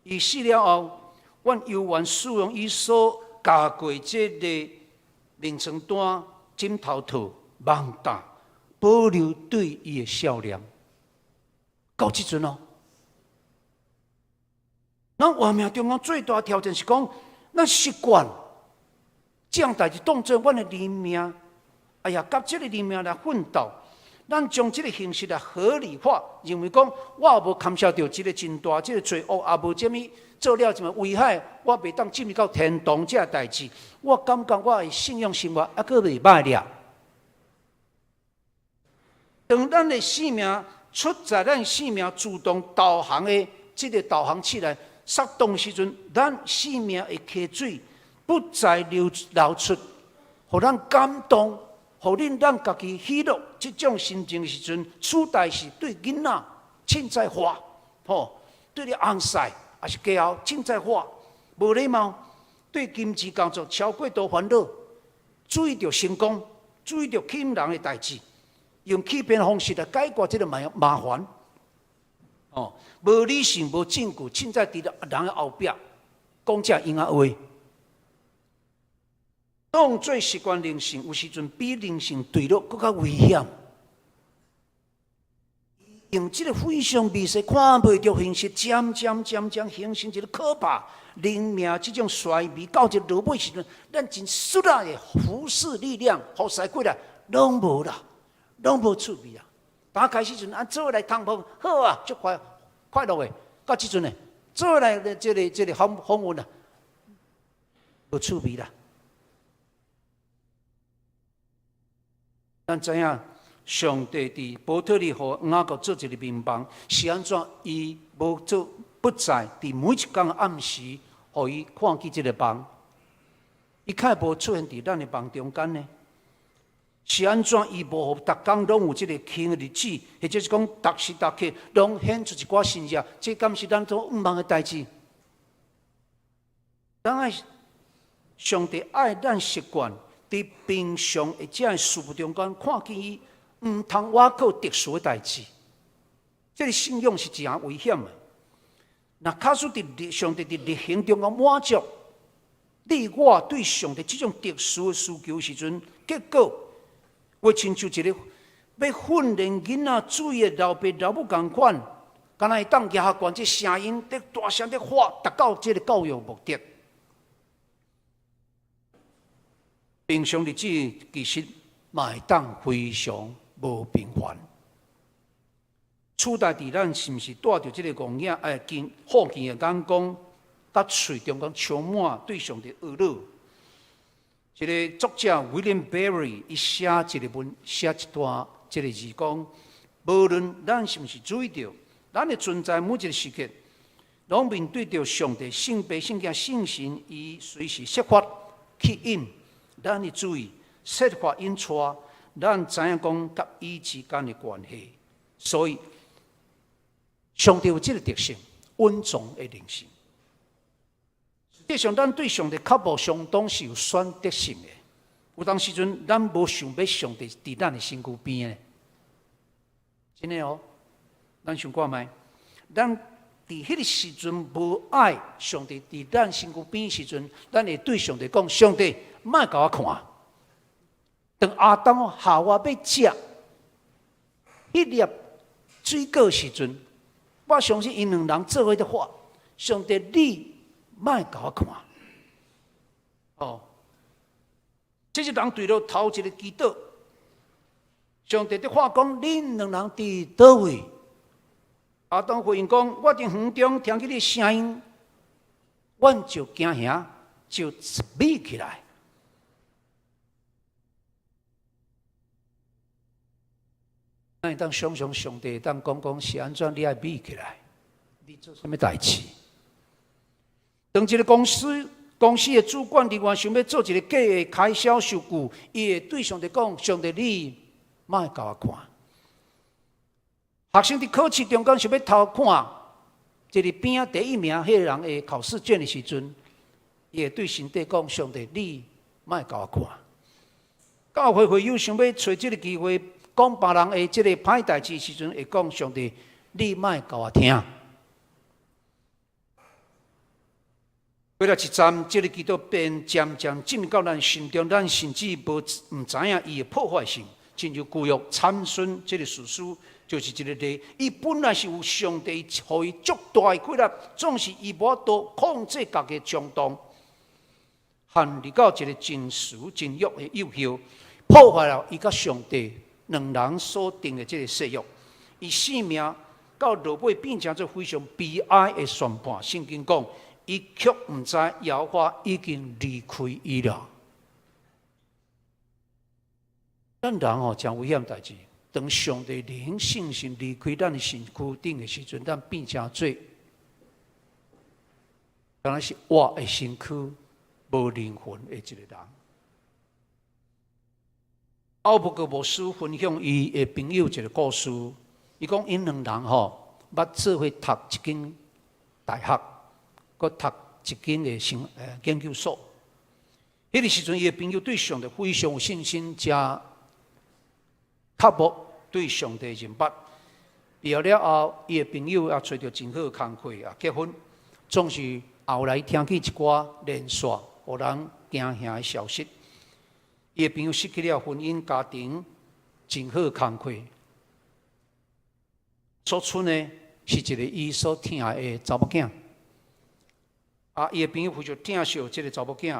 伊死了後，阮猶原使用伊所咬過這个眠床單、枕頭套、網罩，保留對伊的思念。到這陣哦，咱活命中間最大挑戰是講，咱習慣這樣代誌當做阮的靈命，哎呀，佮這个靈命來奮鬥。咱將這个形式來合理化，認為講我也無牽涉著這个真大這个罪惡，也無啥物做了什麼危害，我袂當進入到天堂這代誌。我感覺我的信仰生活猶閣袂䆀了。當咱的生命出在咱生命自動導航的這个導航器來發動的時陣，咱生命的溪水不再流流出，予咱感動。予恁咱家己喜樂這種心情的時陣，取代是對囡仔凊彩話，吼，對你翁婿抑是家後凊彩話，無禮貌，對金錢工作超過度煩惱，注意著成功，注意著欺人的代誌，用欺騙方式來解決這个麻麻煩，哦，無理性、無證據，凊彩佇人的後壁講這閒仔話。當做習慣靈性，有時陣比靈性墜落閣較危險。用這个非常微細看袂著形式，漸漸漸漸形成一个可怕靈命這種衰微，到這落尾時陣，咱真失落的服侍力量，服侍過來攏無啦，攏無趣味啊！剛開始時陣，啊，做伙來通報好啊，足快快樂的。到這陣呢，做伙來這个這个訪訪問啊，無趣味啦。咱知影，上帝佇伯特利予雅各做一个眠夢，是按怎？伊無做，不再佇每一工暗時，予伊看見這个夢。伊較無出現佇咱的夢中間呢？是按怎？伊無予逐工攏有這个慶的日子，或者是講逐時逐刻攏顯出一寡神跡？這敢是咱所向望的代誌？咱愛上帝愛咱習慣。佇平常的這个事物中間，看見伊毋通倚靠特殊的代誌，這个信仰是誠危險的。若假使佇上帝佇例行中間滿足你我對上帝這種特殊的需求時陣，結果會親像一个欲訓練囡仔注意的老爸老母仝款，敢若會當舉懸這聲音，佇大聲佇喊，達到這个教育目的。平常日子其實嘛會當非常無平凡。取代佇咱是毋是帶著這个戇影哎鏡好奇的眼光，佮喙中間充滿對上帝惡惱。一个作者 William Barry 伊寫一个文，寫一段這个字講，無論咱是毋是注意著，咱的存在每一个時刻，攏面對著上帝聖父、聖子、聖神，伊隨時設法吸引咱的注意，設法引帶咱知影講佮伊之間的關係。所以，上帝有這个特性，隱藏的靈性。實際上，咱對上帝渴慕相當是有選擇性的。有當時陣，咱無想欲上帝佇咱的身軀邊的。真的哦，咱想看覓？咱佇彼个時陣無愛上帝佇咱身軀邊時陣，咱會對上帝講：上帝，莫共我看。當亞當夏娃欲食彼粒水果時陣，我相信𪜶兩人做伙咧喊：上帝，你莫共我看。哦，這是人對著頭一个祈禱。上帝佇喊講：恁兩人佇佗位？亞當回應講：我佇園中聽見你聲音，阮就驚嚇，就匿起來。咱會當想像上帝會當講講是按怎你愛匿起來？你做啥物代誌？當一个公司的主管人員想欲做一个假的開銷收據，伊會對上帝講：上帝，你莫共我看。學生佇考試中間想欲偷看一个邊仔第一名彼个人的考試卷的時陣，伊會對上帝講：上帝，你莫共我看。教會會友想欲揣這个機會講別人的這个歹代誌時陣，會講：上帝，你莫共我聽。過了一陣，這个祈禱便漸漸進入到咱心中，咱甚至無毋知影伊的破壞性。親像舊約參孫這个士師就是這个例。伊本來是有上帝予伊足大的氣力，總是伊無法度控制家己的衝動，陷入到一个情慾情慾的誘惑，破壞了伊佮上帝兩人所訂的這个誓約。伊性命到落尾變成做非常悲哀的宣判。聖經講，伊卻毋知耶和華已經離開伊了。咱人吼誠危險代誌，當上帝靈聖神離開咱的身軀頂的時陣，咱變成做，敢若是活的身軀，無靈魂的一个人。奧伯格牧師分享伊的朋友一个故事，伊講𪜶兩人吼，捌做伙讀一間大學，閣讀一間的研究所。彼个時陣，伊的朋友對上帝非常有信心，誠渴慕對上帝認捌。畢業了後，伊的朋友也揣著真好的工課，也結婚。總是後來聽見一寡連續予人驚嚇的消息。伊的朋友失去了婚姻、家庭，真好的工課，所剩的是一个伊所疼愛的查某囝。啊，伊的朋友非常疼惜這个查某囝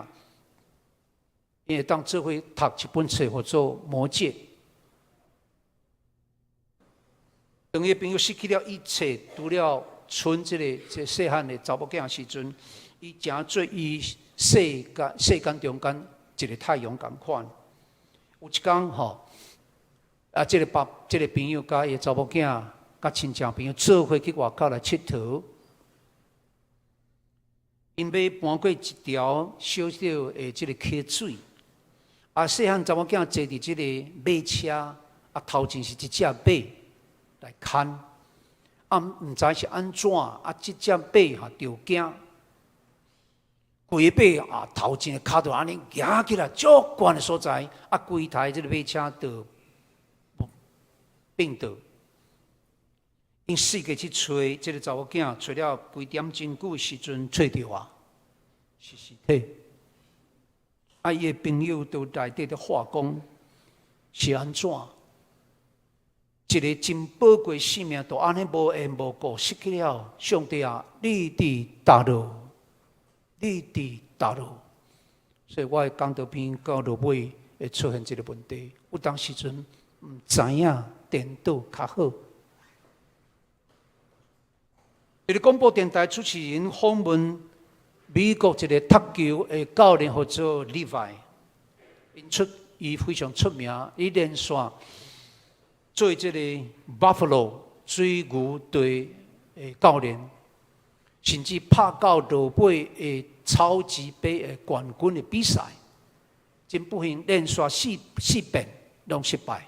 ，𪜶會當做伙讀一本冊，號做《魔戒》。當伊的朋友失去了一切，除了剩這个這細漢的查某囝時陣，伊誠做伊世間世間中間一个太陽仝款。有一工吼，啊，這个爸這个朋友佮伊的查某囝、佮親戚朋友做伙去外口來𨑨迌，𪜶欲搬過一條小小的這个溪水，啊，細漢查某囝坐佇這个馬車，啊，頭前是一隻馬來牽，啊，毋知是按怎，啊，這隻馬哈著驚，規个馬啊頭前的跤就按呢舉起來，足懸的所在，啊，規台這个馬車就變倒。𪜶四界去揣這个查某囝，揣了幾點鐘久的時陣，揣著啊，是屍體。啊，伊的朋友都內底咧話講是按怎？一个真寶貴性命，就按呢無緣無故失去了。上帝啊，你佇佗落？你佇佗落？所以我的講道篇到落尾會出現這个問題。有當時陣毋知影顛倒較好。一个廣播電臺主持人訪問美國一个踢球的教練，號做 Levi，伊非常出名，伊連續做這个 Buffalo 水牛隊的教練，甚至拍到落尾的超級盃的冠軍的比賽，真不幸連續四遍攏失敗。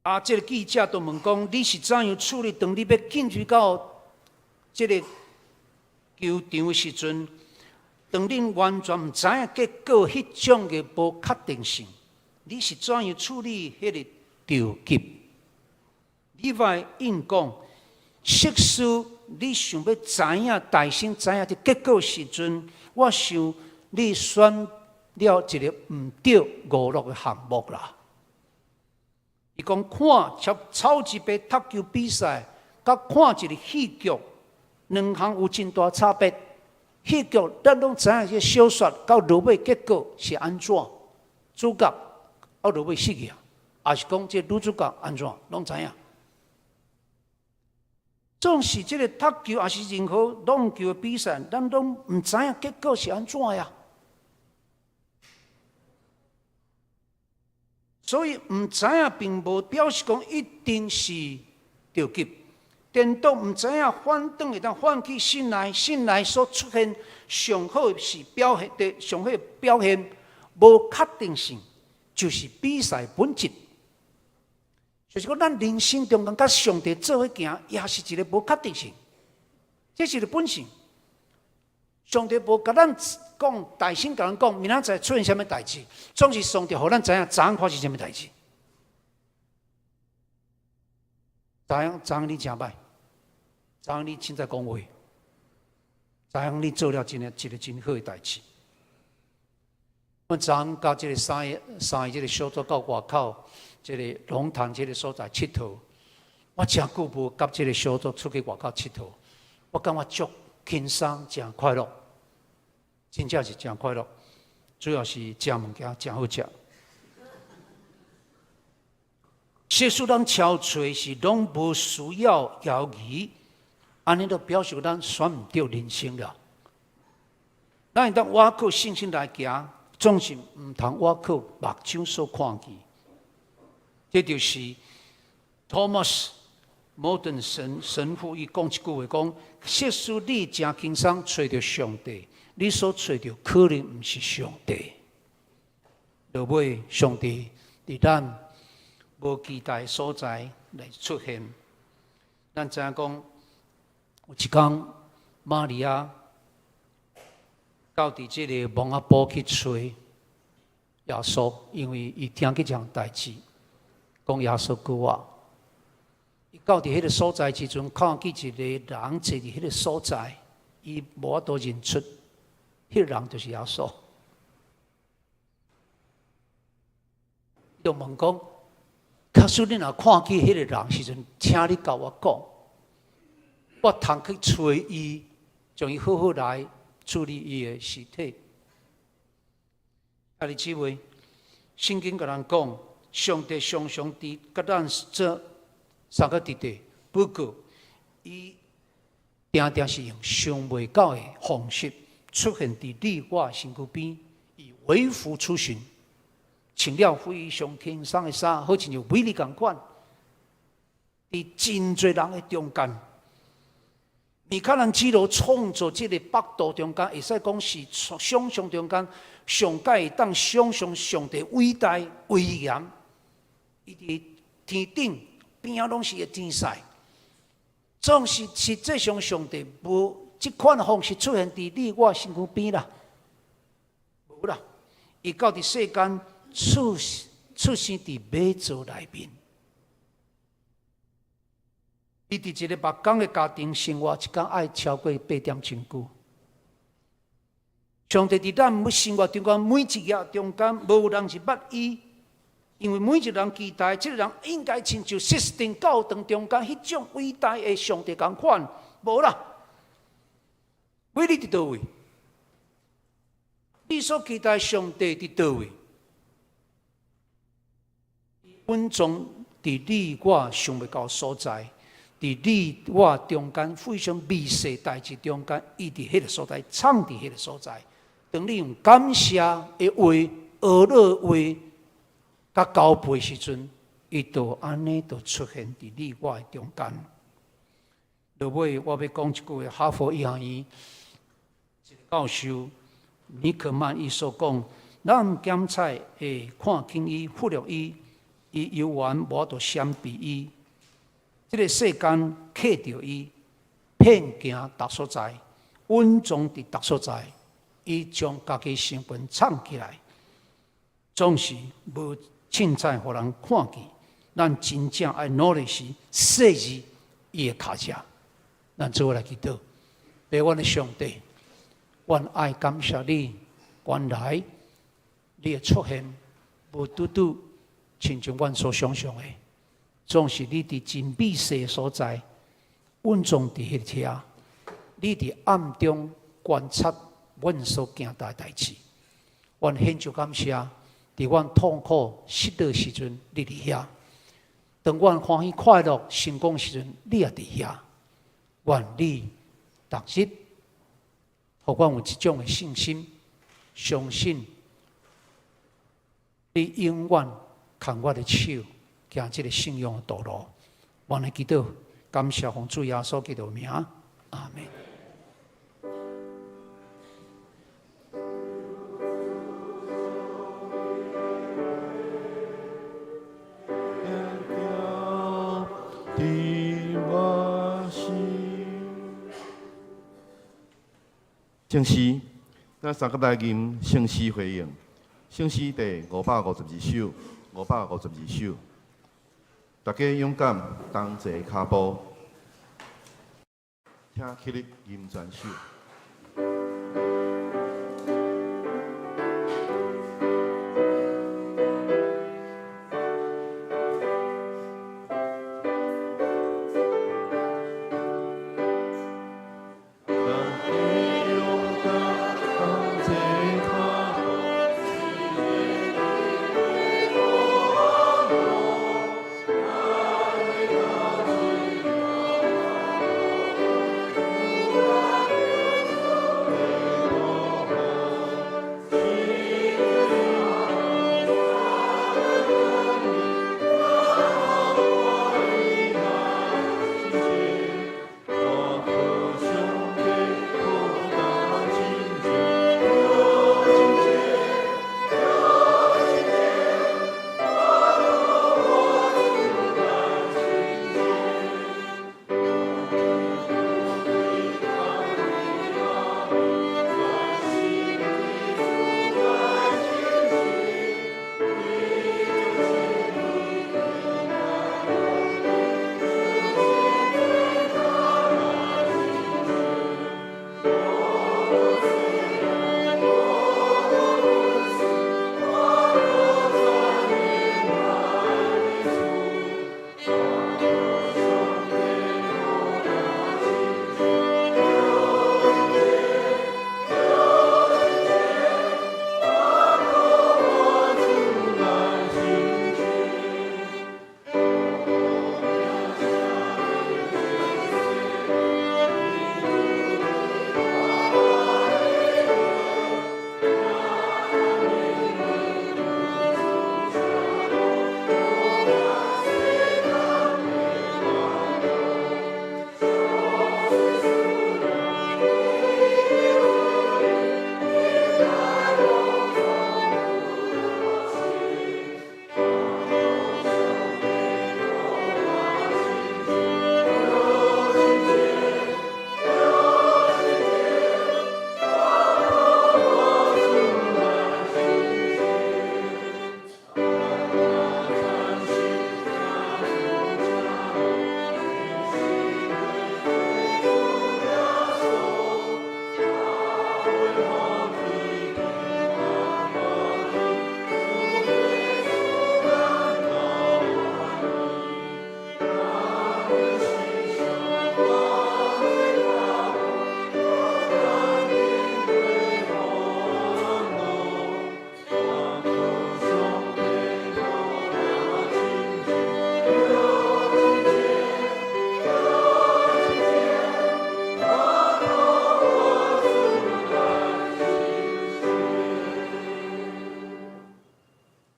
啊！這个記者就問講：你是怎樣處理？當你欲進入到這个球場的時陣，當恁完全毋知影結果彼種的無確定性，你是怎樣處理彼个著急。你會應講，即使你想欲知影大先知影這結果時陣，我想你選了一个毋對娛樂的項目啦。伊講看超超級杯踢球比賽，佮看一个戲劇，兩項有真大差別。戲劇咱攏知影這小說到落尾結果是按怎，主角到落尾死去啊，抑是講這女主角按怎，攏知影。總是這个踢球，抑是任何攏球的比賽，咱攏毋知影結果是按怎呀。所以毋知影並無表示講一定是著急。顛倒毋知影反轉會當反去信賴，信賴所出現上好是表現的上好表現，無確定性，就是比賽本質。就是講，咱人生中間佮上帝做伙行，也是一个無確定性，這是一个本性。上帝無共咱講，大聲共咱講，明仔載出現啥物代誌，總是上帝予咱知影，昨昏發生啥物代誌。昨昏昨昏你誠歹，昨昏你凊彩講話，昨昏你做了真个一个真好的代誌。阮昨昏佮這个三个三个這个小組到外口，這个龍潭這个所在𨑨迌，我誠久無佮這个小組出去外口𨑨迌，我感覺足輕鬆，誠快樂，真正是誠快樂。主要是食物件誠好食。即使咱超揣是攏無需要猶豫，按呢就表示咱選毋著人生了。咱會當倚靠信心來行，總是毋通倚靠目睭所看見。這就是 Thomas Merton 神神父伊講一句話講：即使你誠輕鬆揣著上帝，你所揣著可能毋是上帝。落尾，上帝佇咱無期待所在來出現。咱知影講，有一工瑪利亞到佇這个墓仔埔去揣耶穌，因為伊聽見這項代誌，講耶穌復活。伊到佇彼个所在時陣，看見一个人坐佇彼个所在，伊無法度認出，彼个人就是耶穌。伊就問講：假使你若看見彼个人時陣，請你共我講，我通去揣伊，將伊好好來處理伊的屍體。兄弟姊妹，聖經共咱講，上帝常常佇佮咱做相佮佇佇，不過伊定定是用想袂到的方式出現佇你我身軀邊，以微服出巡，穿了非常輕鬆的衫，好親像威利仝款，佇真濟人的中間，米開朗基羅創造這个北度中間，會使講是想象中間上蓋會當想象上帝偉大威嚴，伊佇天頂邊仔攏是伊的天使，總是實際上上帝無這款方式出現佇你我身軀邊啦，無啦，伊到佇世間出出生佇馬槽內面，伊佇一个木工的家庭生活，一工愛超過八點鐘久。上帝佇咱每生活中間每一頁中間，無人是捌伊，因為每一個人期待，這个人應該親像西斯廷教堂中間彼種偉大的上帝仝款，無啦。威你佇佗位？你所期待上帝佇佗位？隱藏佇你我想袂到所在，佇你我中間非常微細代誌中間，伊佇彼个所在，藏佇彼个所在。當你用感謝的話、呵咾話，佮交陪時陣，伊就按呢就出現佇你我的中間。落尾我欲講一句話，哈佛醫學院一个教授尼克曼伊所講，咱檢採會看輕伊、忽略伊，伊猶原無法度閃避伊。這个世間刻著伊，遍行逐所在，隱藏佇逐所在，伊將家己身份藏起來，總是無凊彩予人看見。咱真正愛努力時細膩伊的跤跡。咱做伙來祈禱，父阮的上帝，阮愛感謝你，原來你的出現無拄拄親像阮所想象的，總是你佇真微細的所在，隱藏佇彼遐，你佇暗中觀察阮所行的代誌。阮獻上感謝，佇阮痛苦失落時陣，你佇遐；當阮歡喜快樂成功時陣，你也佇遐。願你逐日，予阮有這種的信心，相信你永遠牽我的手，行這个信仰的道路。阮來祈禱，感謝奉主耶穌基督的名，阿門。正詩，咱三個來吟聖詩回應。聖詩第552首，552首。大家勇敢同齊跤步，請起立吟全首。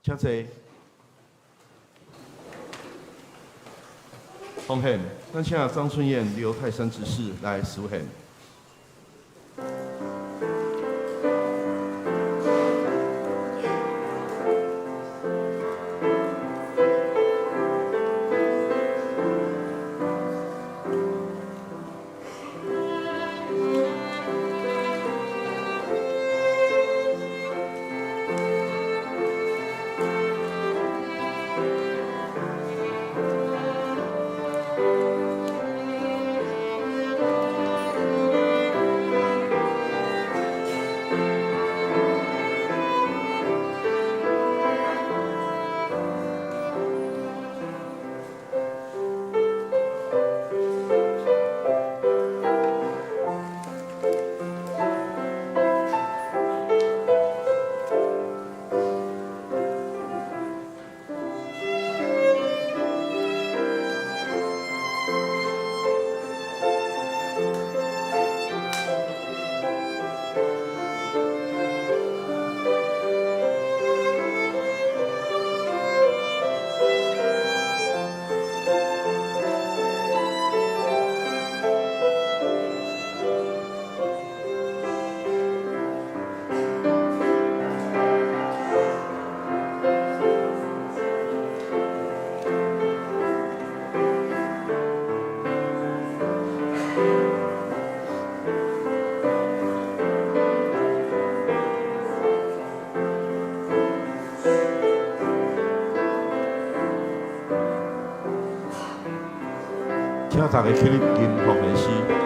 請坐。奉獻，咱請張春燕、劉泰山執事來司獻。請大家起立吟奉獻詩。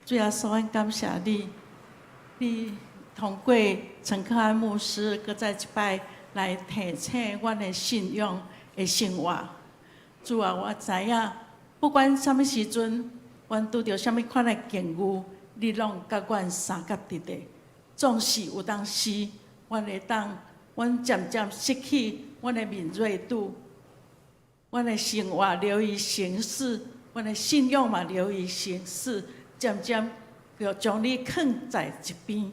主耶穌，阮感謝你，你通過陳克安牧師，閣再一擺來提醒阮的信仰的生活。主啊，我知影，不管啥物時陣，阮拄著啥物款的境遇，你攏佮阮相佮佇咧。縱使有當時，阮會當，阮漸漸失去阮的敏銳度，阮的生活流於形式，阮的信仰嘛流於形式。漸漸就將你囥在一邊。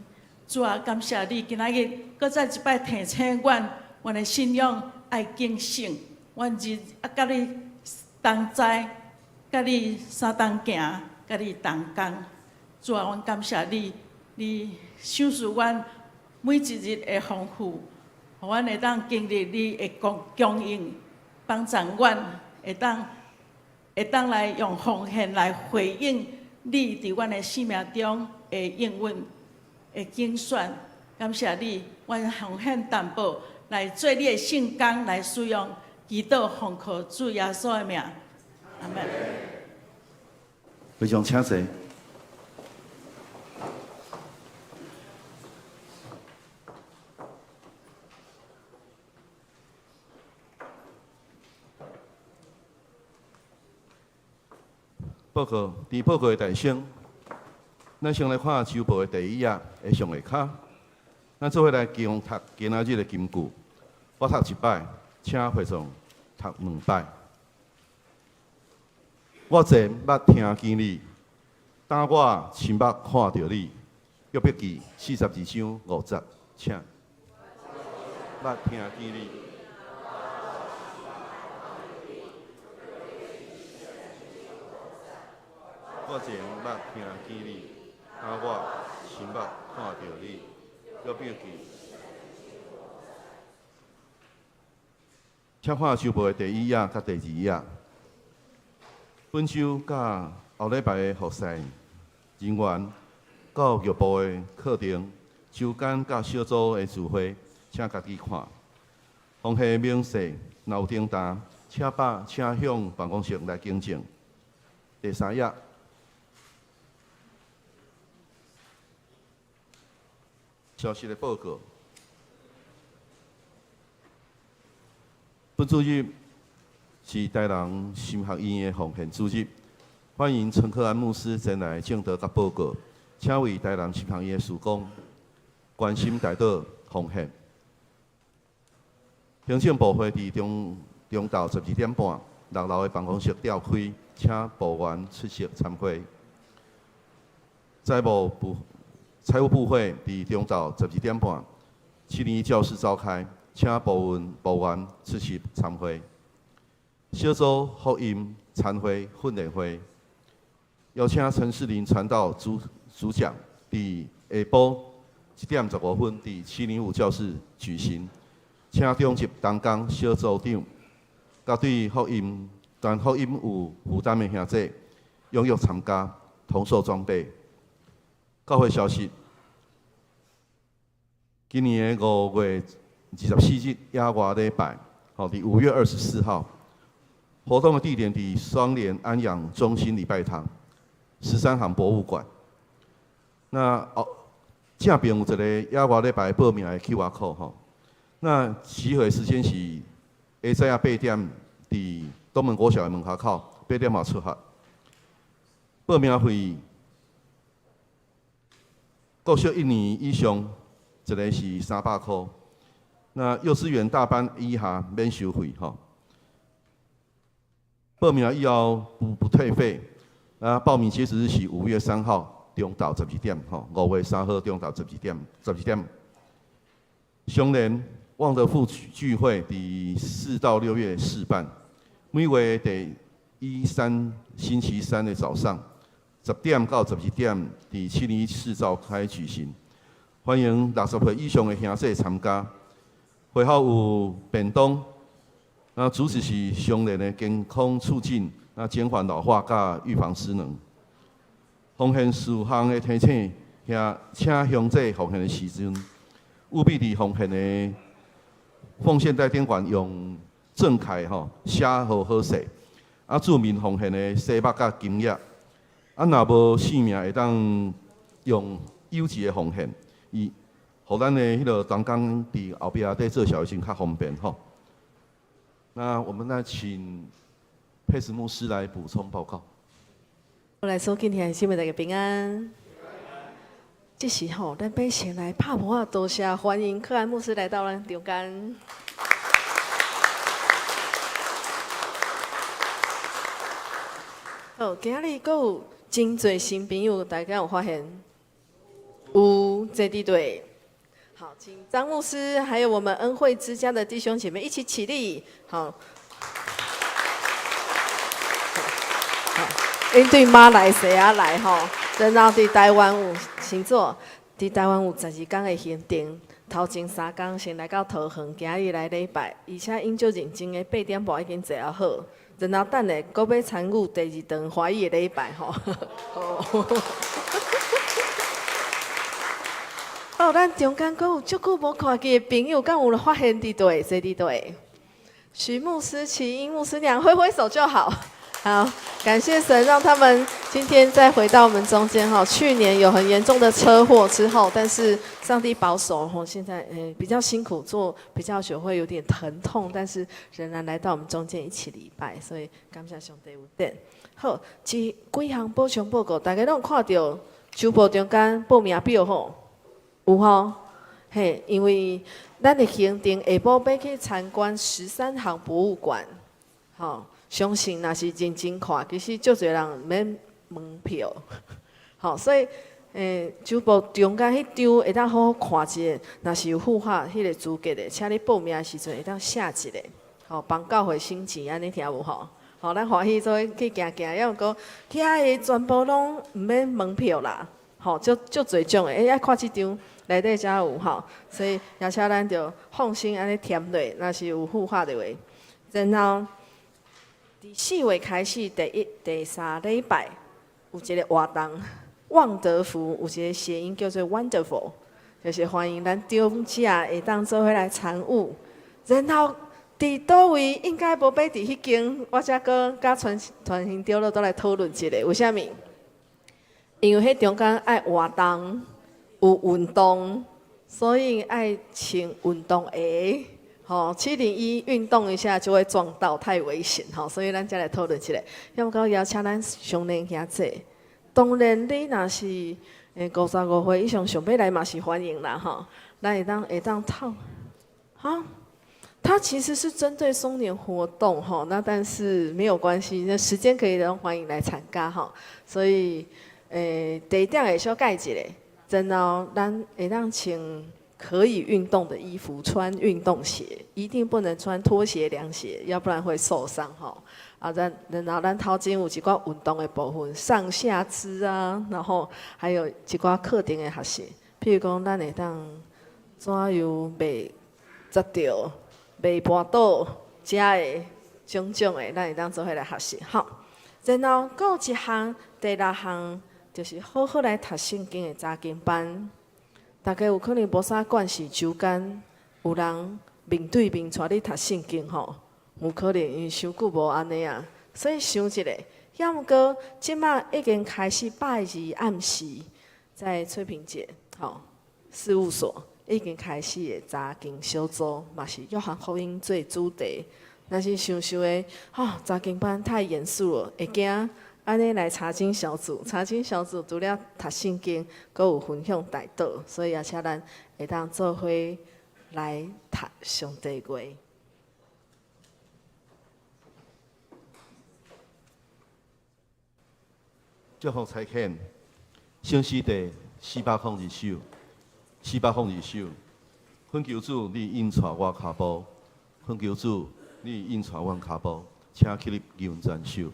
主啊，感謝你今仔日閣再一擺提醒阮，阮的信仰愛警醒，阮日啊佮你同在，佮你相同行，佮你同工。主啊，阮感謝你，你賞賜阮每一日的豐富，予阮會當經歷你的供應，幫助阮會當來用奉獻來回應你佇阮的生命中的應允、的揀選。感謝你，阮奉獻淡薄來做你的聖工來使用，祈禱奉靠主耶穌的名，阿們。非常請坐。報告，佇報告的大先，咱先來看週報的第一頁的上下跤。咱做伙來共讀今仔日的金句。我讀一擺，請會眾讀兩擺。我前捌聽見你，當我親目看著你。約伯記42章5節，請。捌聽見你。我前捌聽見你，當我親目看著你。約伯記。請看週報的第一頁佮第二頁。本週佮後禮拜的服侍人員、教育部的課程、週間佮小組的聚會，請家己看。奉獻明細若有訂單，請向辦公室來更正。第三頁。消息的報告。本主日是台南神學院的奉獻主日，歡迎陳克安牧師前來證道佮報告，請為台南神學院的事工關心代禱奉獻。行政部會佇中晝12點半，六樓的辦公室召開，請部員出席參會。財務部會佇中晝12點半，701教室召開，請部員出席參會。小組福音餐會訓練會，邀請陳世林傳道主講，佇下晡1點15分佇705教室舉行，請長執同工小組長，佮對福音、傳福音有負擔的兄弟，踴躍參加，同受裝備。教會消息：今年的5月24日野外禮拜，吼，佇5月24號，活動的地點佇雙連安養中心禮拜堂，13行博物館。那哦，正邊有一個野外禮拜報名的 QR code 吼。那集合時間是下早啊8點，佇東門國小的門口8點外出發。報名費，國小一年以上一个是300箍。那幼稚園大班以下免收費吼。報名以後不退費。啊，報名截止日期5月3號中晝12點吼，5月3號中晝十二點，十二點。雙連望德福聚會佇4到6月試辦，每月第一三星期三的早上10點到12點，佇701室召開舉行，歡迎60歲以上的兄弟參加。會後有便當，那主旨是雙連的健康促進，那減緩老化佮預防失能。奉獻事項的提醒，請鄉長奉獻的時陣，務必佇奉獻的奉獻袋頂懸用正楷吼寫好好勢，啊，註明奉獻的細目佮金額。啊，若無姓名會當用郵寄的奉獻，以予咱的彼个同工佇後壁佇做小時較方便吼。那我們來請佩斯牧師來補充報告。我來說，今天姊妹大家平安。這時候，咱欲先來拍噗仔，多謝歡迎克安牧師來到咱中間。好，今仔日閣有真濟新朋友，大家有發現？有，坐佇佗。好，請張牧師還有我們恩惠之家的弟兄姐妹一起起立。好。好，𪜶對馬來西亞來吼，然後佇台灣有先做，佇台灣有12工的行程，頭前3工先來到桃園，今日來禮拜，而且𪜶足認真的8點半已經坐好，然後等下閣欲參與第二頓華語的禮拜吼。哦，咱中間閣有足久無看見的朋友，敢有發現佇佗？坐佇佗？徐牧師、齊英牧師娘揮揮手就好。好，感謝神讓他們今天再回到我們中間哈。去年有很嚴重的車禍之後，但是上帝保守吼，現在比較辛苦，做比較久會有點疼痛，但是仍然來到我們中間一起禮拜，所以感謝上帝有點。好，這幾項補充報告，大家攏有看著周報中間報名表吼，有吼？嘿，因為咱的行程下晡欲去參觀13行博物館，吼。相信若是認真看，其實足濟人免門票，吼，所以，周報中間彼張會當好好看一下，若是有符合彼個資格的，請你報名的時陣會當寫一下，吼，幫教會省錢，按呢聽無吼？吼，咱歡喜做伙去行行，抑毋過遐的全部攏毋免門票啦，吼，足足濟種的，愛看這張內底才有吼，所以也請咱就放心按呢填落，若是有符合的話，然後。佇4月開始，第一、第三禮拜有一個活動，望德福有一個諧音叫做 Wonderful，就是歡迎咱長者會當做伙來參與。然後佇佗位應該無欲佇彼間，我才閣佮傳傳行長老都來討論一下，為啥物？因為彼中間愛活動，有運動，所以愛穿運動鞋。吼，701運動一下就會撞到，太危險吼，所以咱才來討論一下。猶閣邀請咱少年兄弟，當然你若是55歲以上想欲來嘛是歡迎啦吼。咱會當透，哈，它其實是針對松年活動吼，那但是沒有關係，那時間可以讓歡迎來參加吼。所以地點會小改一下，然後咱會當穿可以運動的衣服，穿運動鞋，一定不能穿拖鞋、涼鞋，要不然會受傷吼。啊，然後咱頭前有一寡運動的部分，上下肢啊，然後還有一寡課程的學習，譬如講，咱會當怎樣袂砸著、袂絆倒，遮的種種的，咱會當做伙來學習。好，然後閣有一項，第六項就是好好來讀聖經的查經班。大家有可能無啥慣勢，周間有人面對面帶你讀聖經吼，有可能因為傷久無按呢啊，所以想一下。猶毋過，這馬已經開始拜二暗時，在翠萍姐吼事務所已經開始的查經小組，嘛是約翰福音做主題。若是想想的，吼，查經班太嚴肅了，會驚。按呢來查經小組，查經小組除了讀聖經，閣有分享代禱，所以也請咱會當做伙來讀上帝話。祝福差遣，聖詩第402首，402首。懇求主，你引帶我跤步；懇求主，你引帶阮跤步，請起立敬讚手。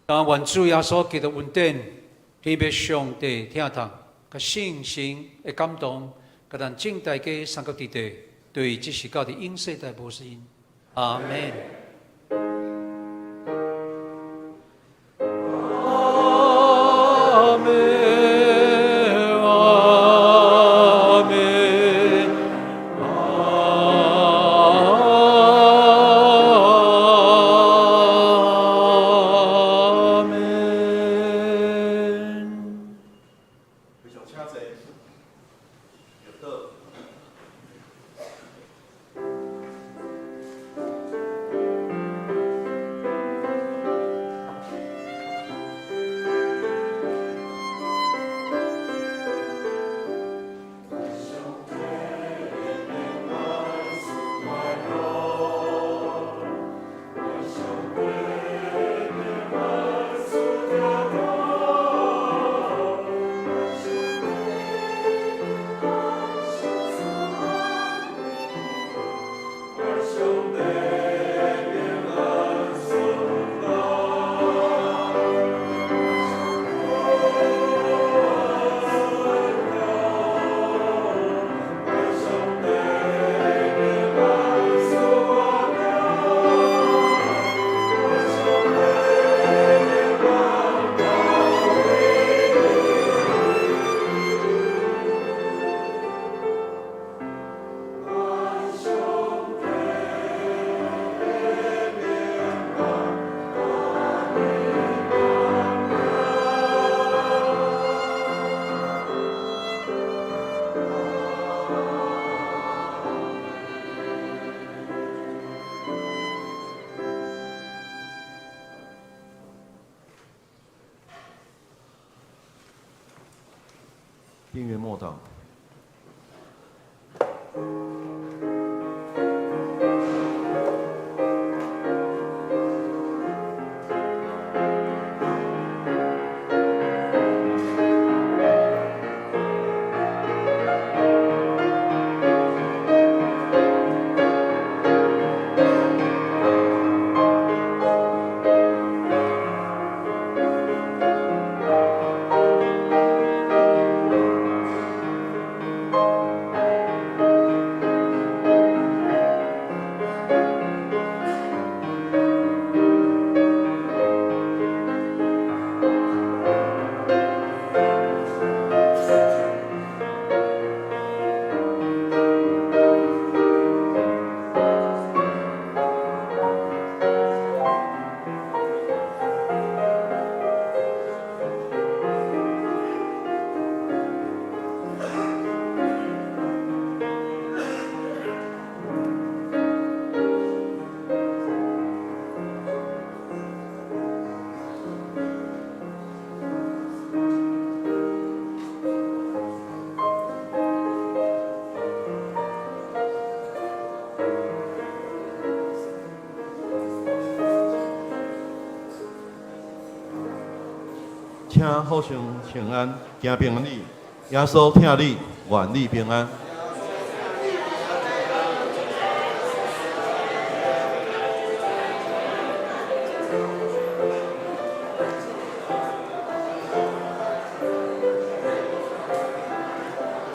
當願主耶穌基督恩典，天父上帝疼痛，佮聖神的感動，佮咱眾大家三個弟弟，對，這是到佇永世代無世。阿門。阿門，阿門，阿門。非常請坐。入倒。訂閱默禱。請互相請安，行平安禮。耶穌疼你，願你平安。